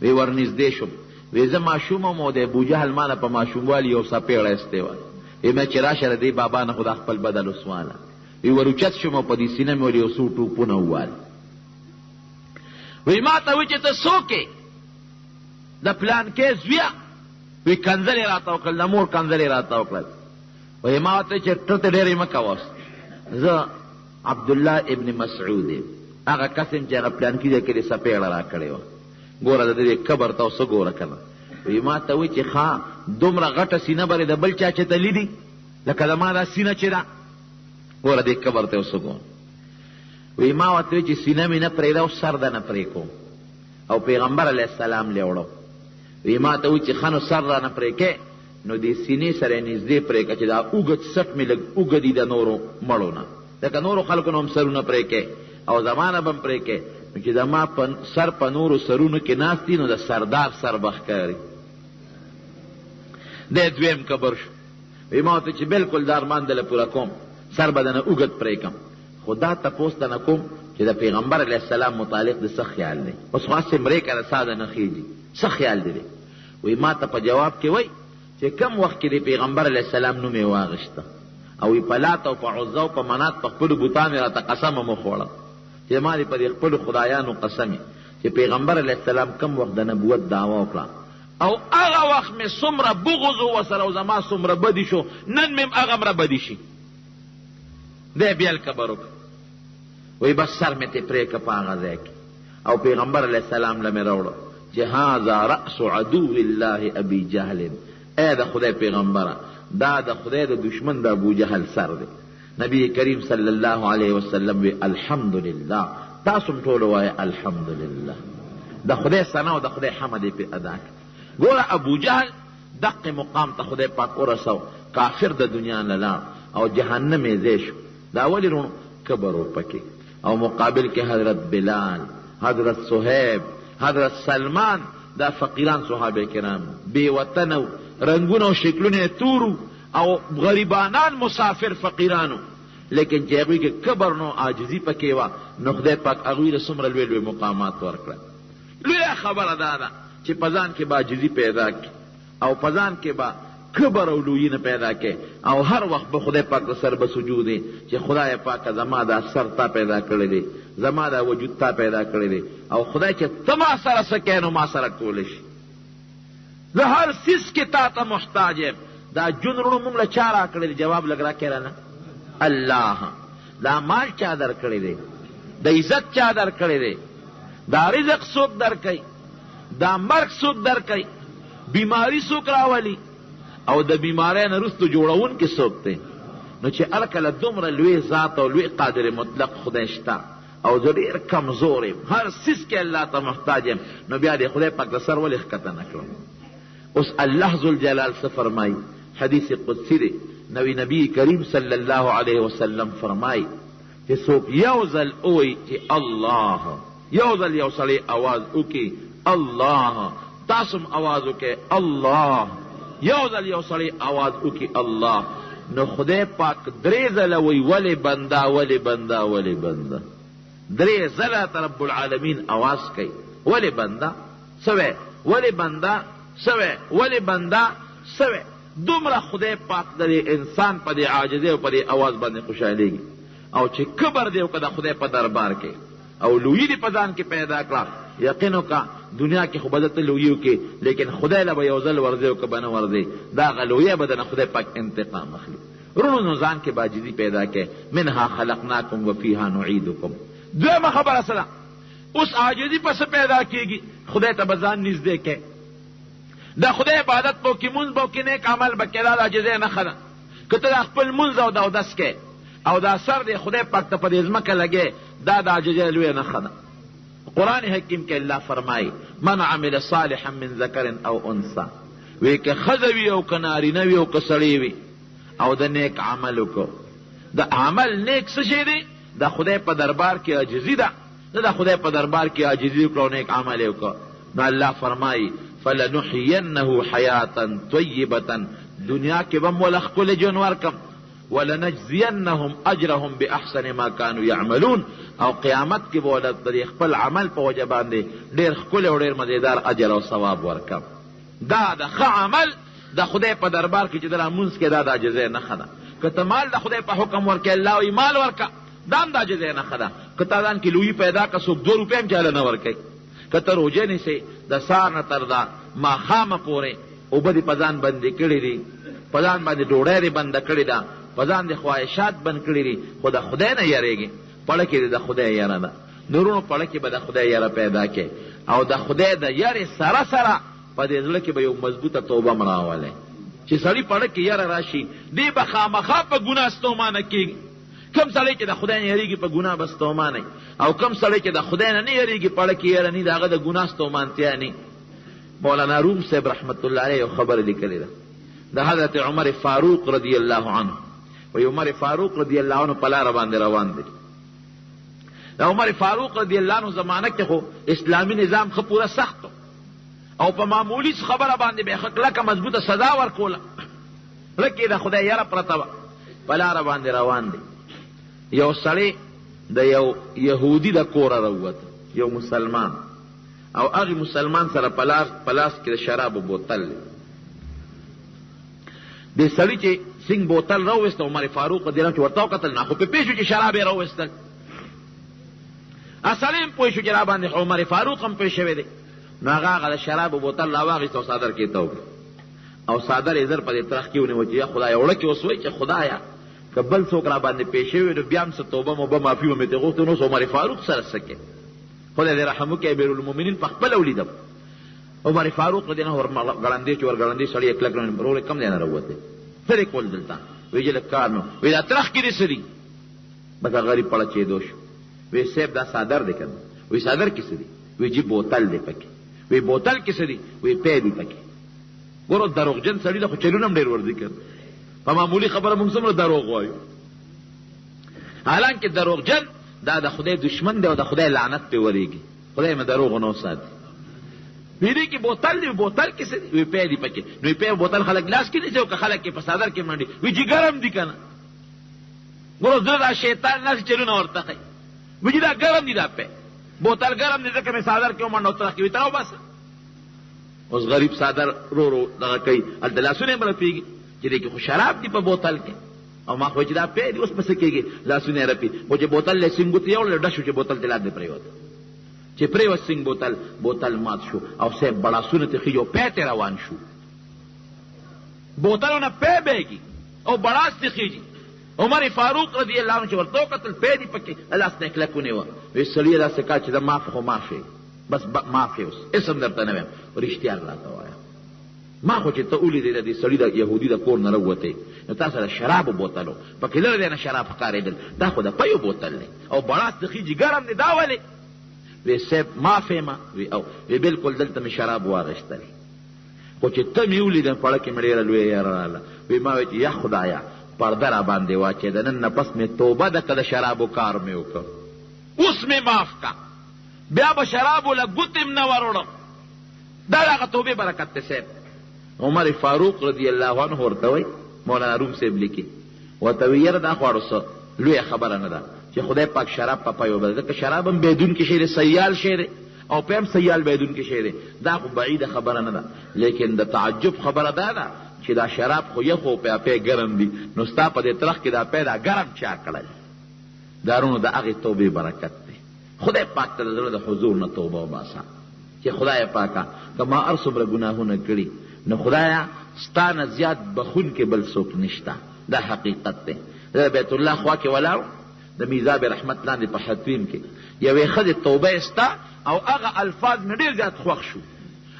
S1: وی ورنږدې شوم، وی زه ماشوم وم او د ابوجهل ما نه په ماشوموالي یو څپېړه ایستې وه. وی مې چې راشه د دې بابا نه خو دا خپل بدل وسواله. وی ور اوچت شوم او په دې سینه مې ور یو څو ټوپونه ووهل. وی ما ته وی چې ته څوک یې؟ د پلانکې زویه. وی کنځلې راته وکړل، د مور کنځلې راته وکړل. وی ما ورته چې ټرتې ډېرې مه کوه. زه عبدالله ابن مسعود یم، هغه کس یم چې هغه پلانکي ځای کې دې څپېړه راکړې وه. ګوره د دې کبر ته اوس وګوره که نه. وایي ما ته وایي چې ښه دومره غټه سینه به دې د بل چا چېرته لیدي لکه زما دا سینه چې ده؟ ګوره دې کبر ته اوس وګوره. وایي ما ورته وایي چې سینه مې نه پرېږده او سر د نه پرې کوم او پیغمبر علیه السلام له وړو. وایي ما ته وایي چې ښه نو سر رانه پرې کې، نو دې سینې سره یې نږدې پرې کړه چې دا اوږد څټ مې لږ اوږد وي د نورو مړو نه، ځکه نورو خلکو نه هم سرونه پرې کوې او زما نه به هم پرې کوې، نو چې زما په سر په نورو سرونو کې ناست دي نو د سردار سر به ښکاري. دی دویم کبر شو. وایي ما ورته چې بلکل دا ارمان دله پوره کوم، سر به درنه اوږد پرې کړم، خو دا تپوس درنه کوم چې د پیغمبر علیه السلام متعلق دې څه خیال دی؟ اوس خو هسې مرې که نه ساه درنه خېژي، څه خیال دې دی؟ وایي ما ته په جواب کې وایي چې کوم وخت کې د پیغمبر علیه السلام نوم یې واخیسته او وایي په لات او په عزا او په منات په خپلو بتانو یې راته قسم هم وخوړه چې ما دې په دې خپلو خدایانو قسم وي چې پیغمبر علیه السلام کوم وخت د نبوت دعوه وکړه او هغه وخت مې څومره بغض و ورسره او زما څومره بدي شو، نن مې هم هغومره بدي شي. دی بیا کبر وکړ، وایي بس سر مې ترې پرې کړ په هغه ځای کې او پیغمبر علیه السلام له مې راوړو چې هذا رأس عدو الله ابي جهل، ای د خدای پیغمبره دا د خدای د دشمن د ابو جهل سر دی. نبی کریم صلی الله علیه وسلم وی الحمدلله، تاسو هم ټول وایئ الحمدلله، د خدای ثنا او د خدای حمد یې پرې ادا کړ. ګوره ابو جهل دقې مقام ته خدای پاک ورساو، کافر د دنیا نه لاړ او جهنم یې ځای شو. دا ولې وروڼو؟ کبر و پکې. او مقابل کې حضرت بلال، حضرت صهیب، حضرت سلمان، دا فقیران صحابه کرام وو، بې وطنه وو، رنګونه او شکلونه یې تور وو او غریبانان مسافر فقیران وو، لیکن چې هغوی کې کبر نه و، عاجزي پکې وه، نو خدای پاک هغوی له څومره لوی لوی مقامات ورکړل. لویه خبره دا ده چې په ځان کې به عاجزي پیدا کړي او په ځان کې به کبر او لویي نه پیدا کړې او هر وخت به خدای پاک ته سر به سجود یې چې خدای پاکه زما دا سر تا پیدا کړی دی، زما دا وجود تا پیدا کړی دی او خدای چې ته ما سره څه کوې نو ما سره کولی شې، زه هر څیز کې تا ته محتاج یم. دا ژوند وروڼو مونږ له چا راکړی دی؟ جواب لږ راکړئ رانه. الله. دا مال چا درکړی دی؟ د عزت چا درکړی دی؟ دا رزق څوک درکوي؟ دا مرګ څوک درکوي؟ بیماری څوک راولي؟ او د بیماری نه وروسته جوړونکی څوک دی؟ نو چې هر کله دومره لوی ذات او لوی قادر مطلق خدای شته او زه ډېر کمزور یم، هر څیز کې الله ته محتاج یم، نو بیا دې خدای پاک د سر ولې ښکته نه کړم؟ اوس الله ذوالجلال څه فرمایي؟ حدیث قدسي دی، نوی نبی کریم صلی الله علیه وسلم فرمایي چې څوک یو ځل ووایي چې الله، یو ځل یو سړی اواز وکړي الله، تاسو هم اواز وکړئ الله، یو ځل یو سړی اواز وکړي الله، نو خدای پاک درې ځله وایي ولې بنده، ولې بنده، ولې بنده، درې ځله ته رب العالمین اواز کوي ولې بنده څه وایې، ولې بنده څه وایې، ولې بنده څه وایې. دومره خدای پاک د دې انسان په دې عاجزۍ او په دې اواز باندې خوشحالېږي او چې کبر دې وکړ د خدای په دربار کې او لویي دې په ځان کې پیدا کړه، یقین وکړه دنیا کې خو به ته لویي وکړې لیکن خدای له به یو ځل ورځې او که به نه ورځې د هغه لویۍ به درنه خدای پاک انتقام اخلي. وروڼو نو ځان کې به عاجزي پیدا کړئ، منها خلقناکم وفیها نعیدکم. دویمه خبره څه ده؟ اوس عاجزي په څه پیدا کېږي؟ خدای ته به ځان نږدې کړئ، د خدای عبادت به وکړې، لمونځ به وکړې، نیک عمل به کوې، دا د عاجزۍ نښه ده. که ته دا خپل لمونځ او د اودس کوې او دا سر دې خدای پاک ته په دې ځمکه لګې، دا د عاجزۍ لویه نښه ده. قرآن حکیم کې الله فرمایي من عمل صالحا من ذکر او انثی، وی که ښځه وي او که نارینه وي او که سړی وي او د نیک عمل وکړو. د عمل نیک څه شی دی؟ د خدای په دربار کې عاجزي ده. نه د خدای په دربار کې عاجزي وکړه او نیک عمل یې وکړ، نو الله فرمایي فلنحینه حیاة طیبة، دنیا کې به هم وله ښکلی ژوند ورکړم، ولنجزینهم اجرهم باحسن ما کانوا یعملون، او قیامت کې به وله د دې خپل عمل په وجه باندې ډېر ښکلی او ډېر مزیدار اجر او ثواب ورکړم. دا د ښه عمل د خدای په دربار کې چې ته لمونځ کوې دا د عاجزۍ نښه ده. که ته مال د خدای په حکم ورکوې، الله وایي مال ورکړه، دا هم د عاجزۍ نښه ده. که تا ځان کې لویي پیدا کړه، څوک دوه روپۍ هم چاله نه ورکوي. که ته روژه نیسې د سهار نه تر دا ماښامه پورې اوبه دې په ځان بندې کړې دي، په ځان باندې ډوډۍ دې بنده کړې ده، په ځان دې خواهشات بند کړي دي، خو د خدای نه یریږې، په زړه کې دې د خدای یره ده. نو وروڼو په زړه کې به د خدای یره پیدا کړې او د خدای د یرې سره سره په دې زړه کې به یو مضبوطه توبه هم راولې. چې سړي په زړه کې یره راشي، دی به خامخا په ګناه ستومانه کېږي. کوم سړی چې د خدای نه یریږي په ګناه به ستومانه وي، او کوم سړی چې د خدای نه نه یریږي په زړه کې یره نی، د هغه د ګناه ستومانتیا نی. مولانا روم صاحب رحمت الله علیه یو خبره لیکلې ده د حضرت عمر فاروق رضی الله عنه. وایي عمر فاروق رضی الله عنه په لاره باندې روان دی. د عمر فاروق رضی الله عنه زمانه کې خو اسلامي نظام ښه پوره سخت او په معمولي خبره باندې به ښه کلکه مضبوطه سزا ورکوله. زړه کې د خدای یره پرته وه. په لاره باندې روان دی، یو سړی د یو یهودي د کوره راووت، یو مسلمان، او هغه مسلمان سره په لاس کې د شرابو بوتل دی. دې سړي چې څنګه بوتل راوویست، عمر فاروق رضی الله چې ورته وکتل، نه خو پرې پوه شو چې شراب یې راوویستل. سړی هم پوه شو چې راباندې عمر فاروق هم پوه شوی دی. نو هغه هغه د شرابو بوتل راواخیست او څادر کې یې تاو کړ او څادر یې زر په دې ترخ کې ونیو چې یا خدایه، وړه کې اوس وایي چې خدایه که بل څوک راباندې پوه شوی نو بیا هم څه توبه موبه معافي به مې ترې غوښتې، نو اوس عمر فاروق سره څه کوې؟ خدای دې رحم وکړي، امیرالمؤمنین په خپله ولیدم. عمر فاروق رضی الله عنه ورګړندې چې ورګړندې سړی یې کلک کړ، وروره کوم ځای نه راووتې، څه دې کول دلته؟ وایي چې لږ کار مې و. وایي دا ترخ کې دې څه دي؟ بس هغه غریب پړه چېدو شو. وایي صاحب دا څادر دی که نه؟ وایي څادر کې څه دي؟ وایي جي بوتل دی پکې. وایي بوتل کې څه دي؟ وایي پی دی پکې. ګورو دروغجن سړي له خو چلونه هم ډېر ورځي که په معمولي خبره موږ څومره دروغ وایو، حالانکه دروغجن دا د خدای دشمن دی او د خدای لعنت پرې ورېږي. خدای مې دروغو نه وساتي. وی دې کې بوتل دی، بوتل کې څه دي؟ وی پی دی پکې. نو پی بوتل خلک لاس کې نیسي او که خلک یې په څادر کې منډي، وی چې ګرم دي که نه؟ ګورو زړه دا شیطان داسې چلونه ورته ښیي، وی چې دا ګرم دي، دا پی بوتل ګرم دی ځکه مې څادر کې ومنډه او ترخ کې وی ته راوباسه. اوس غریب څادر رو رو دغه کوي، هلته لاسونه یې هم رپېږي چې دې کې خو شراب دي په بوتل کې، او ما خو چې دا پی دی اوس به څه کېږي، لاسونه یې رپي. خو چې بوتل له سینګو ته یوړل، ډه شو چې بوتل ترې لاندې پرېوت. چې پرېوت سینګ بوتل، بوتل مات شو او صاحب بړاسونه ترې خېژي او پی ترې روان شو. بوتلو نه پی بهېږي او بړاس ترې خېژي. عمر فاروق رضی الله عنه چې ورته وکتل پی دي پکې، د لاس نه یې کلک ونیوه، وایي سړیه داسې کار چې زه معاف خو معاف یې، بس معاف یې، اوس هېڅ هم درته نه وایم، رښتیا راته وایه. ما خو چې ته ولیدې د دې سړي د یهودي د کور نه راووتې، نو تا سره شرابو بوتل و، پکې لرې ځای نه شراب ښکارېدل، دا خو د پیو بوتل دی او بړاس د خېژي ګرم دی، دا ولې؟ وی صاحب معاف یې ما، وی او وی بلکل دلته مې شراب واخیستل، خو چې ته مې ولیدې په زړه کې مې ډېره لویه یره راغله، وی ما وی چې یا خدایه پرده راباندې واچوې، د نن نه پس مې توبه ده که د شرابو کار مې وکړ، اوس مې معاف کړه، بیا به شرابو له ګوتې هم نه وروړم. دا د هغه توبې برکت دی. صاحب عمر فاروق رضی الله عنه ورته وایي، مولانا روم صاحب لیکي، ورته وایي یاره دا خو اړو څه لویه خبره نه ده چې خدای پاک شراب په پای وبدل، ځکه شراب هم بهیدونکی شی دی، سیال شی دی او پی هم سیال بهیدونکی شی دی، دا خو بعیده خبره نه ده. لیکن د تعجب خبره دا ده چې دا شراب خو یخ او پی ګرم دي، نو ستا په دې ترخ کې دا پی دا ګرم چا کړل؟ دا وروڼو د هغې توبې برکت دی. خدای پاک ته د زړه د حضور نه توبه وباسه چې خدای پاکه که ما هر څومره ګناهونه کړي نو خدایه ستا نه زیات بخښونکی بل څوک نشته. دا حقیقت دی. زه د بیت الله خوا کې ولاړ وم، د میزاب رحمت لاندې په حطیم کې یوې ښځې توبه ایسته او هغه الفاظ مې ډېر زیات خوښ شو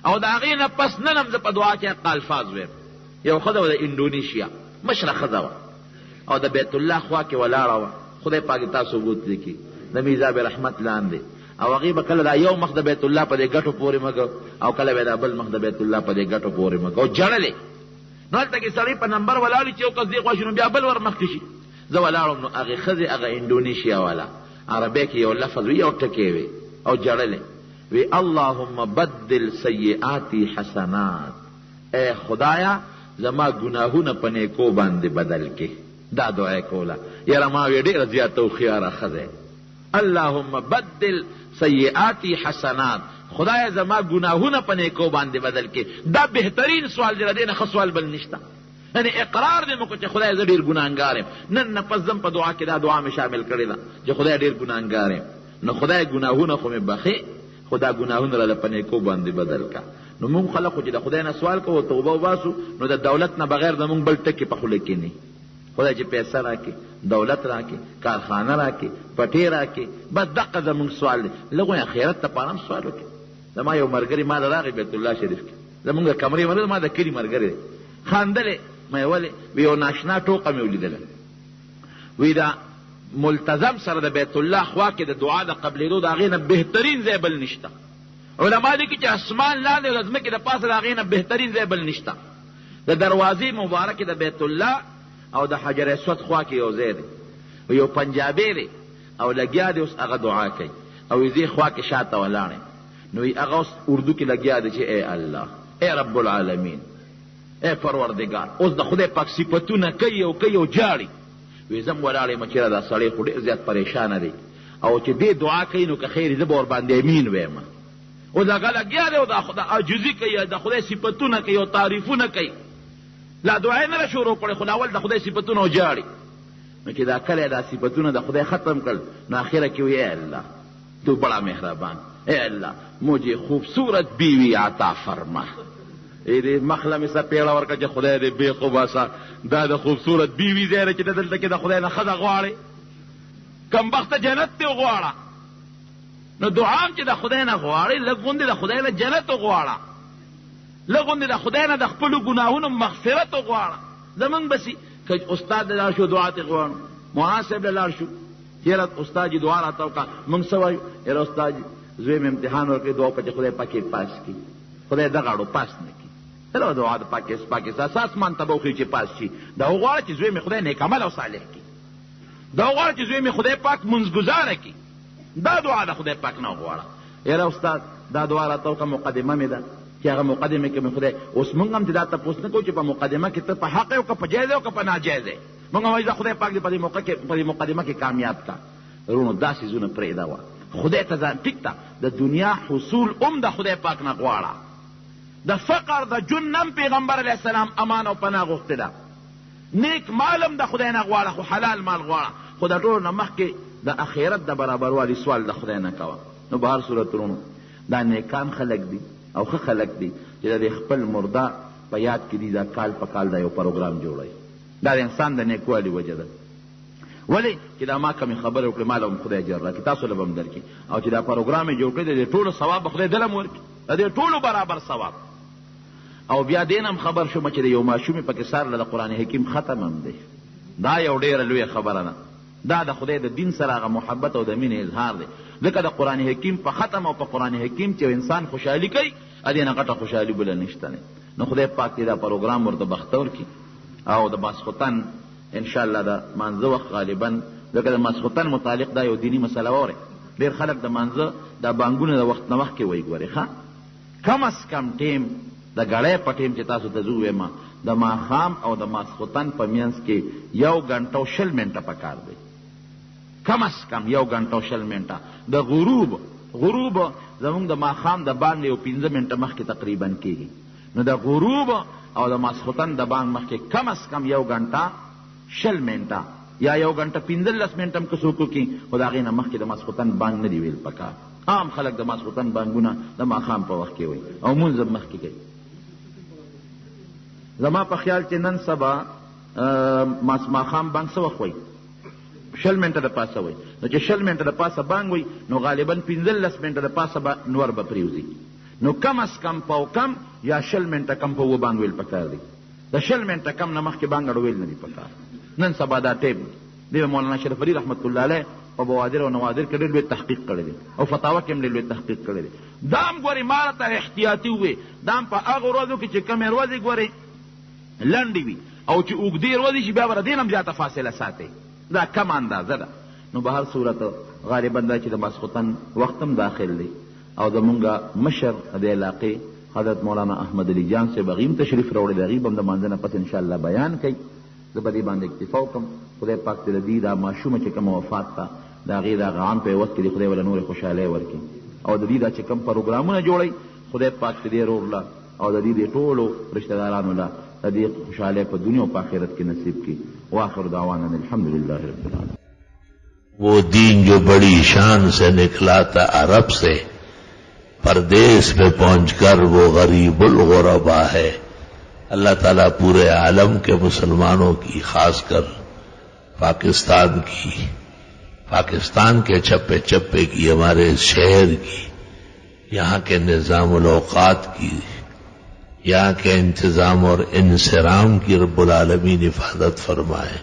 S1: او د هغې نه پس نن هم زه په دعا کې هغه الفاظ وایم. یو ښځه وه د انډونیشیا مشره ښځه وه او د بیت الله خوا کې ولاړه وه، خدای پاک دې تاسو بوتلي کړي د میزاب رحمت لاندې، او هغې به کله دا یو مخ د بیت الله په دې ګټو پورې مږه او کله به دا بل مخ د بیت الله په دې ګټو پورې مږه او ژړلې. نو هلته کې سړی په نمبر ولاړ وي چې یو کس دې خوا شي نو بیا بل ور مخکې شي. زه ولاړ وم نو هغې ښځې هغه انډونیشیا والا عربۍ کې یو لفظ وي یو ټکی وي او ژړلې وي، اللهم بدل سیئاتی حسنات، ای خدایه زما ګناهونه په نیکو باندې بدل کړې. دا دعا یې کوله. یاره ما وې ډېره زیاته هوښیاره ښځه یې. اللهم بدل سیئاتی حسنات، خدایه زما ګناهونه په نیکو باندې بدل کړې. دا بهترین سوال دی، له دې نه ښه سوال بل نشته. یعنې اقرار دې وکړو چې خدایه زه ډېر ګناهګار یم، نن نه پس ځم په دعا کې دا دعا مې شامل کړې ده چې خدایه ډېر ګناهګار یم، نو خدایه ګناهونه خو مې بخښې، خو دا ګناهونه راله په نیکو باندې بدل کړه. نو مونږ خلک خو چې د خدای نه سوال کوو او توبه وباسو نو د دولت نه بغیر زمونږ بل ټکی په خوله کې نه. خدای چې پیسه راکړي، دولت راکړي، کارخانه راکړي، پټی راکړي، بس دقه زموږ سوال دی. لږ غونې اخرت لپاره هم سوال وکړي. زما یو ملګری ماله راغی بیت الله شریف کې، زموږ د کمرې ملګری، زما د کلي ملګری دی، خاندلی. ما یې ولې؟ وی یو ناشنا ټوقه مې ولیدله، وی دا ملتزم سره د بیت الله خوا کې د دعا د قبلېدو د هغې نه بهترین ځای بل نشته. علما لیکي چې اسمان لاندې او د ځمکې د پاسه د هغې نه بهترین ځای بل نشته. د دروازې مبارکې د بیت الله او د حجر اسود خوا کې یو ځای دی، یو پنجابی دی او لګیا دی اوس هغه دعا کوي او زه خوا کې شاته ولاړ یم. نو هغه اوس اردو کې لګیا دی چې ای الله، ای رب العالمین، ای پروردګار، اوس د خدای پاک صفتونه کوي او کوي او ژاړي. وی زه هم ولاړ یم چېرې دا سړی خو ډېر زیات پریشانه دی او چې دې دعا کوي نو که خیر زه به ورباندې امین وایم. اوس هغه لګیا دی او د خدای عاجزي کوي، د خدای صفتونه کوي او تعریفونه کوي. لا دعا یې نه ده شروع کړې خو لا اول د خدای صفتونه او ژاړي. نو چې دا کله دا صفتونه د خدای ختم کړل نو اخره کې وایي ای الله تو بڑا مهربان، ای الله مجھے خوبصورت بیوی عطا فرما. ای دې مخ له مې څپېړه ورکړه چې خدای دې بېخ وباسه، دا د خوبصورت بیوي ځای دی چې ته دلته کې د خدای نه ښځه غواړې، کمبخته جنت دې وغواړه. نو دعا هم چې د خدای نه غواړې لږ غوندې د خدای نه جنت وغواړه، لږ غوندې د خدای نه د خپلو ګناهونو مغفرت وغواړه. زمونږ بسي که استاد له لاړ شو دعا ترې غواړو، مولانا صاحب له لاړ شو یاره استاد جي دعا راته وکړه، مونږ څه وایو؟ یاره استاد جي زوی مې امتحان ورکړی دعا وکړه چې خدای پکې پاس کړي. خدای دغه اړو پاس نه کړي. دغه دعا د پاکستان اسمان ته به وخېژي چې پاس شي. دا وغواړه چې زوی مې خدای نیک عمل او صالح کړي، دا وغواړه چې زوی مې خدای پاک مونځګزاره کړي، دا دعا د خدای پاک نه وغواړه. یاره استاد دا دعا راته وکړه، مقدمه مې ده چې هغه مقدمه کې مې خدای. اوس مونږ هم چې دا تپوس نه کوو چې په مقدمه کې ته په حق یې او که په جایز او که په ناجایز یې، مونږ وایو دا خدای پاک دې په دې موقع کې په دې مقدمه کې کامیاب کړه. وروڼو دا څیزونه پرېږده وه خدای ته ځان ټیک ته د دنیا حصول هم د خدای پاک نه غواړه. د فقر د جون نه هم پیغمبر علیه السلام امان او پناه غوښتې ده. نیک مال هم د خدای نه غواړه خو حلال مال غواړه، خو د ټولو نه مخکې د اخرت د برابروالي سوال د خدای نه کوه. نو په هر صورت وروڼو دا نیکان خلک دي او ښه خلک دي چې د دې خپل مرده په یاد کې دي دا کال په کال دا یو پروګرام جوړوي. دا د انسان د نیکوالي وجه ده. ولې چې دا ما کومې خبرې وکړې ما له هم خدای اجر راکړي، تاسو له به هم درکړي، او چې دا پروګرام یې جوړ کړی د دې ټولو ثواب به خدای دله هم ورکړي، د دې ټولو برابر ثواب. او بیا دې نه هم خبر شوم چې د یو ماشومې پکې سر له د قرآن حکیم ختم هم دی. دا یو ډېره لویه خبره ده، دا د خدای د دین سره هغه محبت او د مینې اظهار دی، ځکه د قرآن حکیم په ختم او په قرآن حکیم چې یو انسان خوشحالي کوي دې نه غټه خوشحالي بله نشته دی. نو خدای پاک دې دا پروګرام ورته بختور کړي. او د ماسخوتن ان شاء الله د مانځه وخت غالبا، ځکه د ماسخوتن متعلق دا یو دیني مسله واورئ، ډېر خلک د مانځه دا بانګونه د وخت نه مخکې وایي، ګورئ ښه کم از کم ټیم د ګړۍ په ټیم چې تاسو ته زه ووایم د ماښام او د ماسخوتن په منځ کې یو ګنټه او شل منټه پکار دی، کم از کم یو ګنټه او شل منټه. د غروب، غروب زموږ د ماښام د بانګ یو پنځه منټه مخکې تقریبا کېږي، نو د غروب او د ماسخوتن د بانګ مخکې کم از کم یو ګنټه شل منټه یا یو ګنټه پنځلس منټه هم که څوک وکړي، خو د هغې نه مخکې د ماسخوتن بانګ نه دی ویل پکار. عام خلک د ماسخوتن بانګونه د ماښام په وخت کې وایي او مونځ هم مخکې کوي. زما په خیال چې نن سبا ماښام بانګ څه وخت وایي؟ شل منټه د پاسه وایي. نو چې شل منټه د پاسه بانګ وایي نو غالبا پنځلس منټه د پاسه به نور به پرېوځي، نو کم از کم پاو کم یا شل منټه کم په اووه بانګ ویل پکار دي. د شل منټه کم نه مخکې بانګ اړو ویل نه دي پکار. نن سبا دا ټیم دی. مولانا اشرف علي رحمت الله علیه په بوادر او نوادر کې ډېر لوی تحقیق کړی دی او فتاوا کې هم ډېر لوی تحقیق کړی دی. دا هم ګورې ما راته احتیاطي ووې، دا هم په هغو ورځو کې چې کومې ورځې ګورې لنډې وي او چې اوږدې ورځې شي بیا به د دې نه هم زیاته فاصله ساتي، دا کمه اندازه ده. نو به هر صورت غالبا دا چې د ماسخوتن وخت هم داخل دی او زمونږ مشر د علاقې حضرت مولانا احمد علي جان صاحب هغوی هم تشریف راوړی دی، هغوی به هم د لمانځه نه پس انشاءالله بیان کوي. زه په دې باندې اکتفا وکړم. خدای پاک دې د دوی دا ماشومه چې کومه وفات ده د هغې د هغه عام په عوض کې دې خدای وله نورې خوشحالۍ ورکړي، او د دوی دا چې کوم پروګرامونه جوړوي خدای پاک دې دې ورور له او د دوی دې ټولو رشته دارانو له د دې خوشحالۍ په دنیا او په آخرت کې نصیب کړي. واخر دعوانا ان الحمد لله رب العالمین.
S2: وہ دین جو بڑی شان سے نکلا تھا عرب سے، پردیس میں پہنچ کر وہ غریب الغربا ہے۔ اللہ تعالیٰ پورے عالم کے مسلمانوں کی، خاص کر Pakistan की, पाकिस्तान के चप्पे चप्पे की, हमारे शहर की, यहाँ के निज़ामुल औक़ात की, यहाँ के इंतज़ाम और इंसराम की रब्बुल आलमीन हिफाजत फरमाए।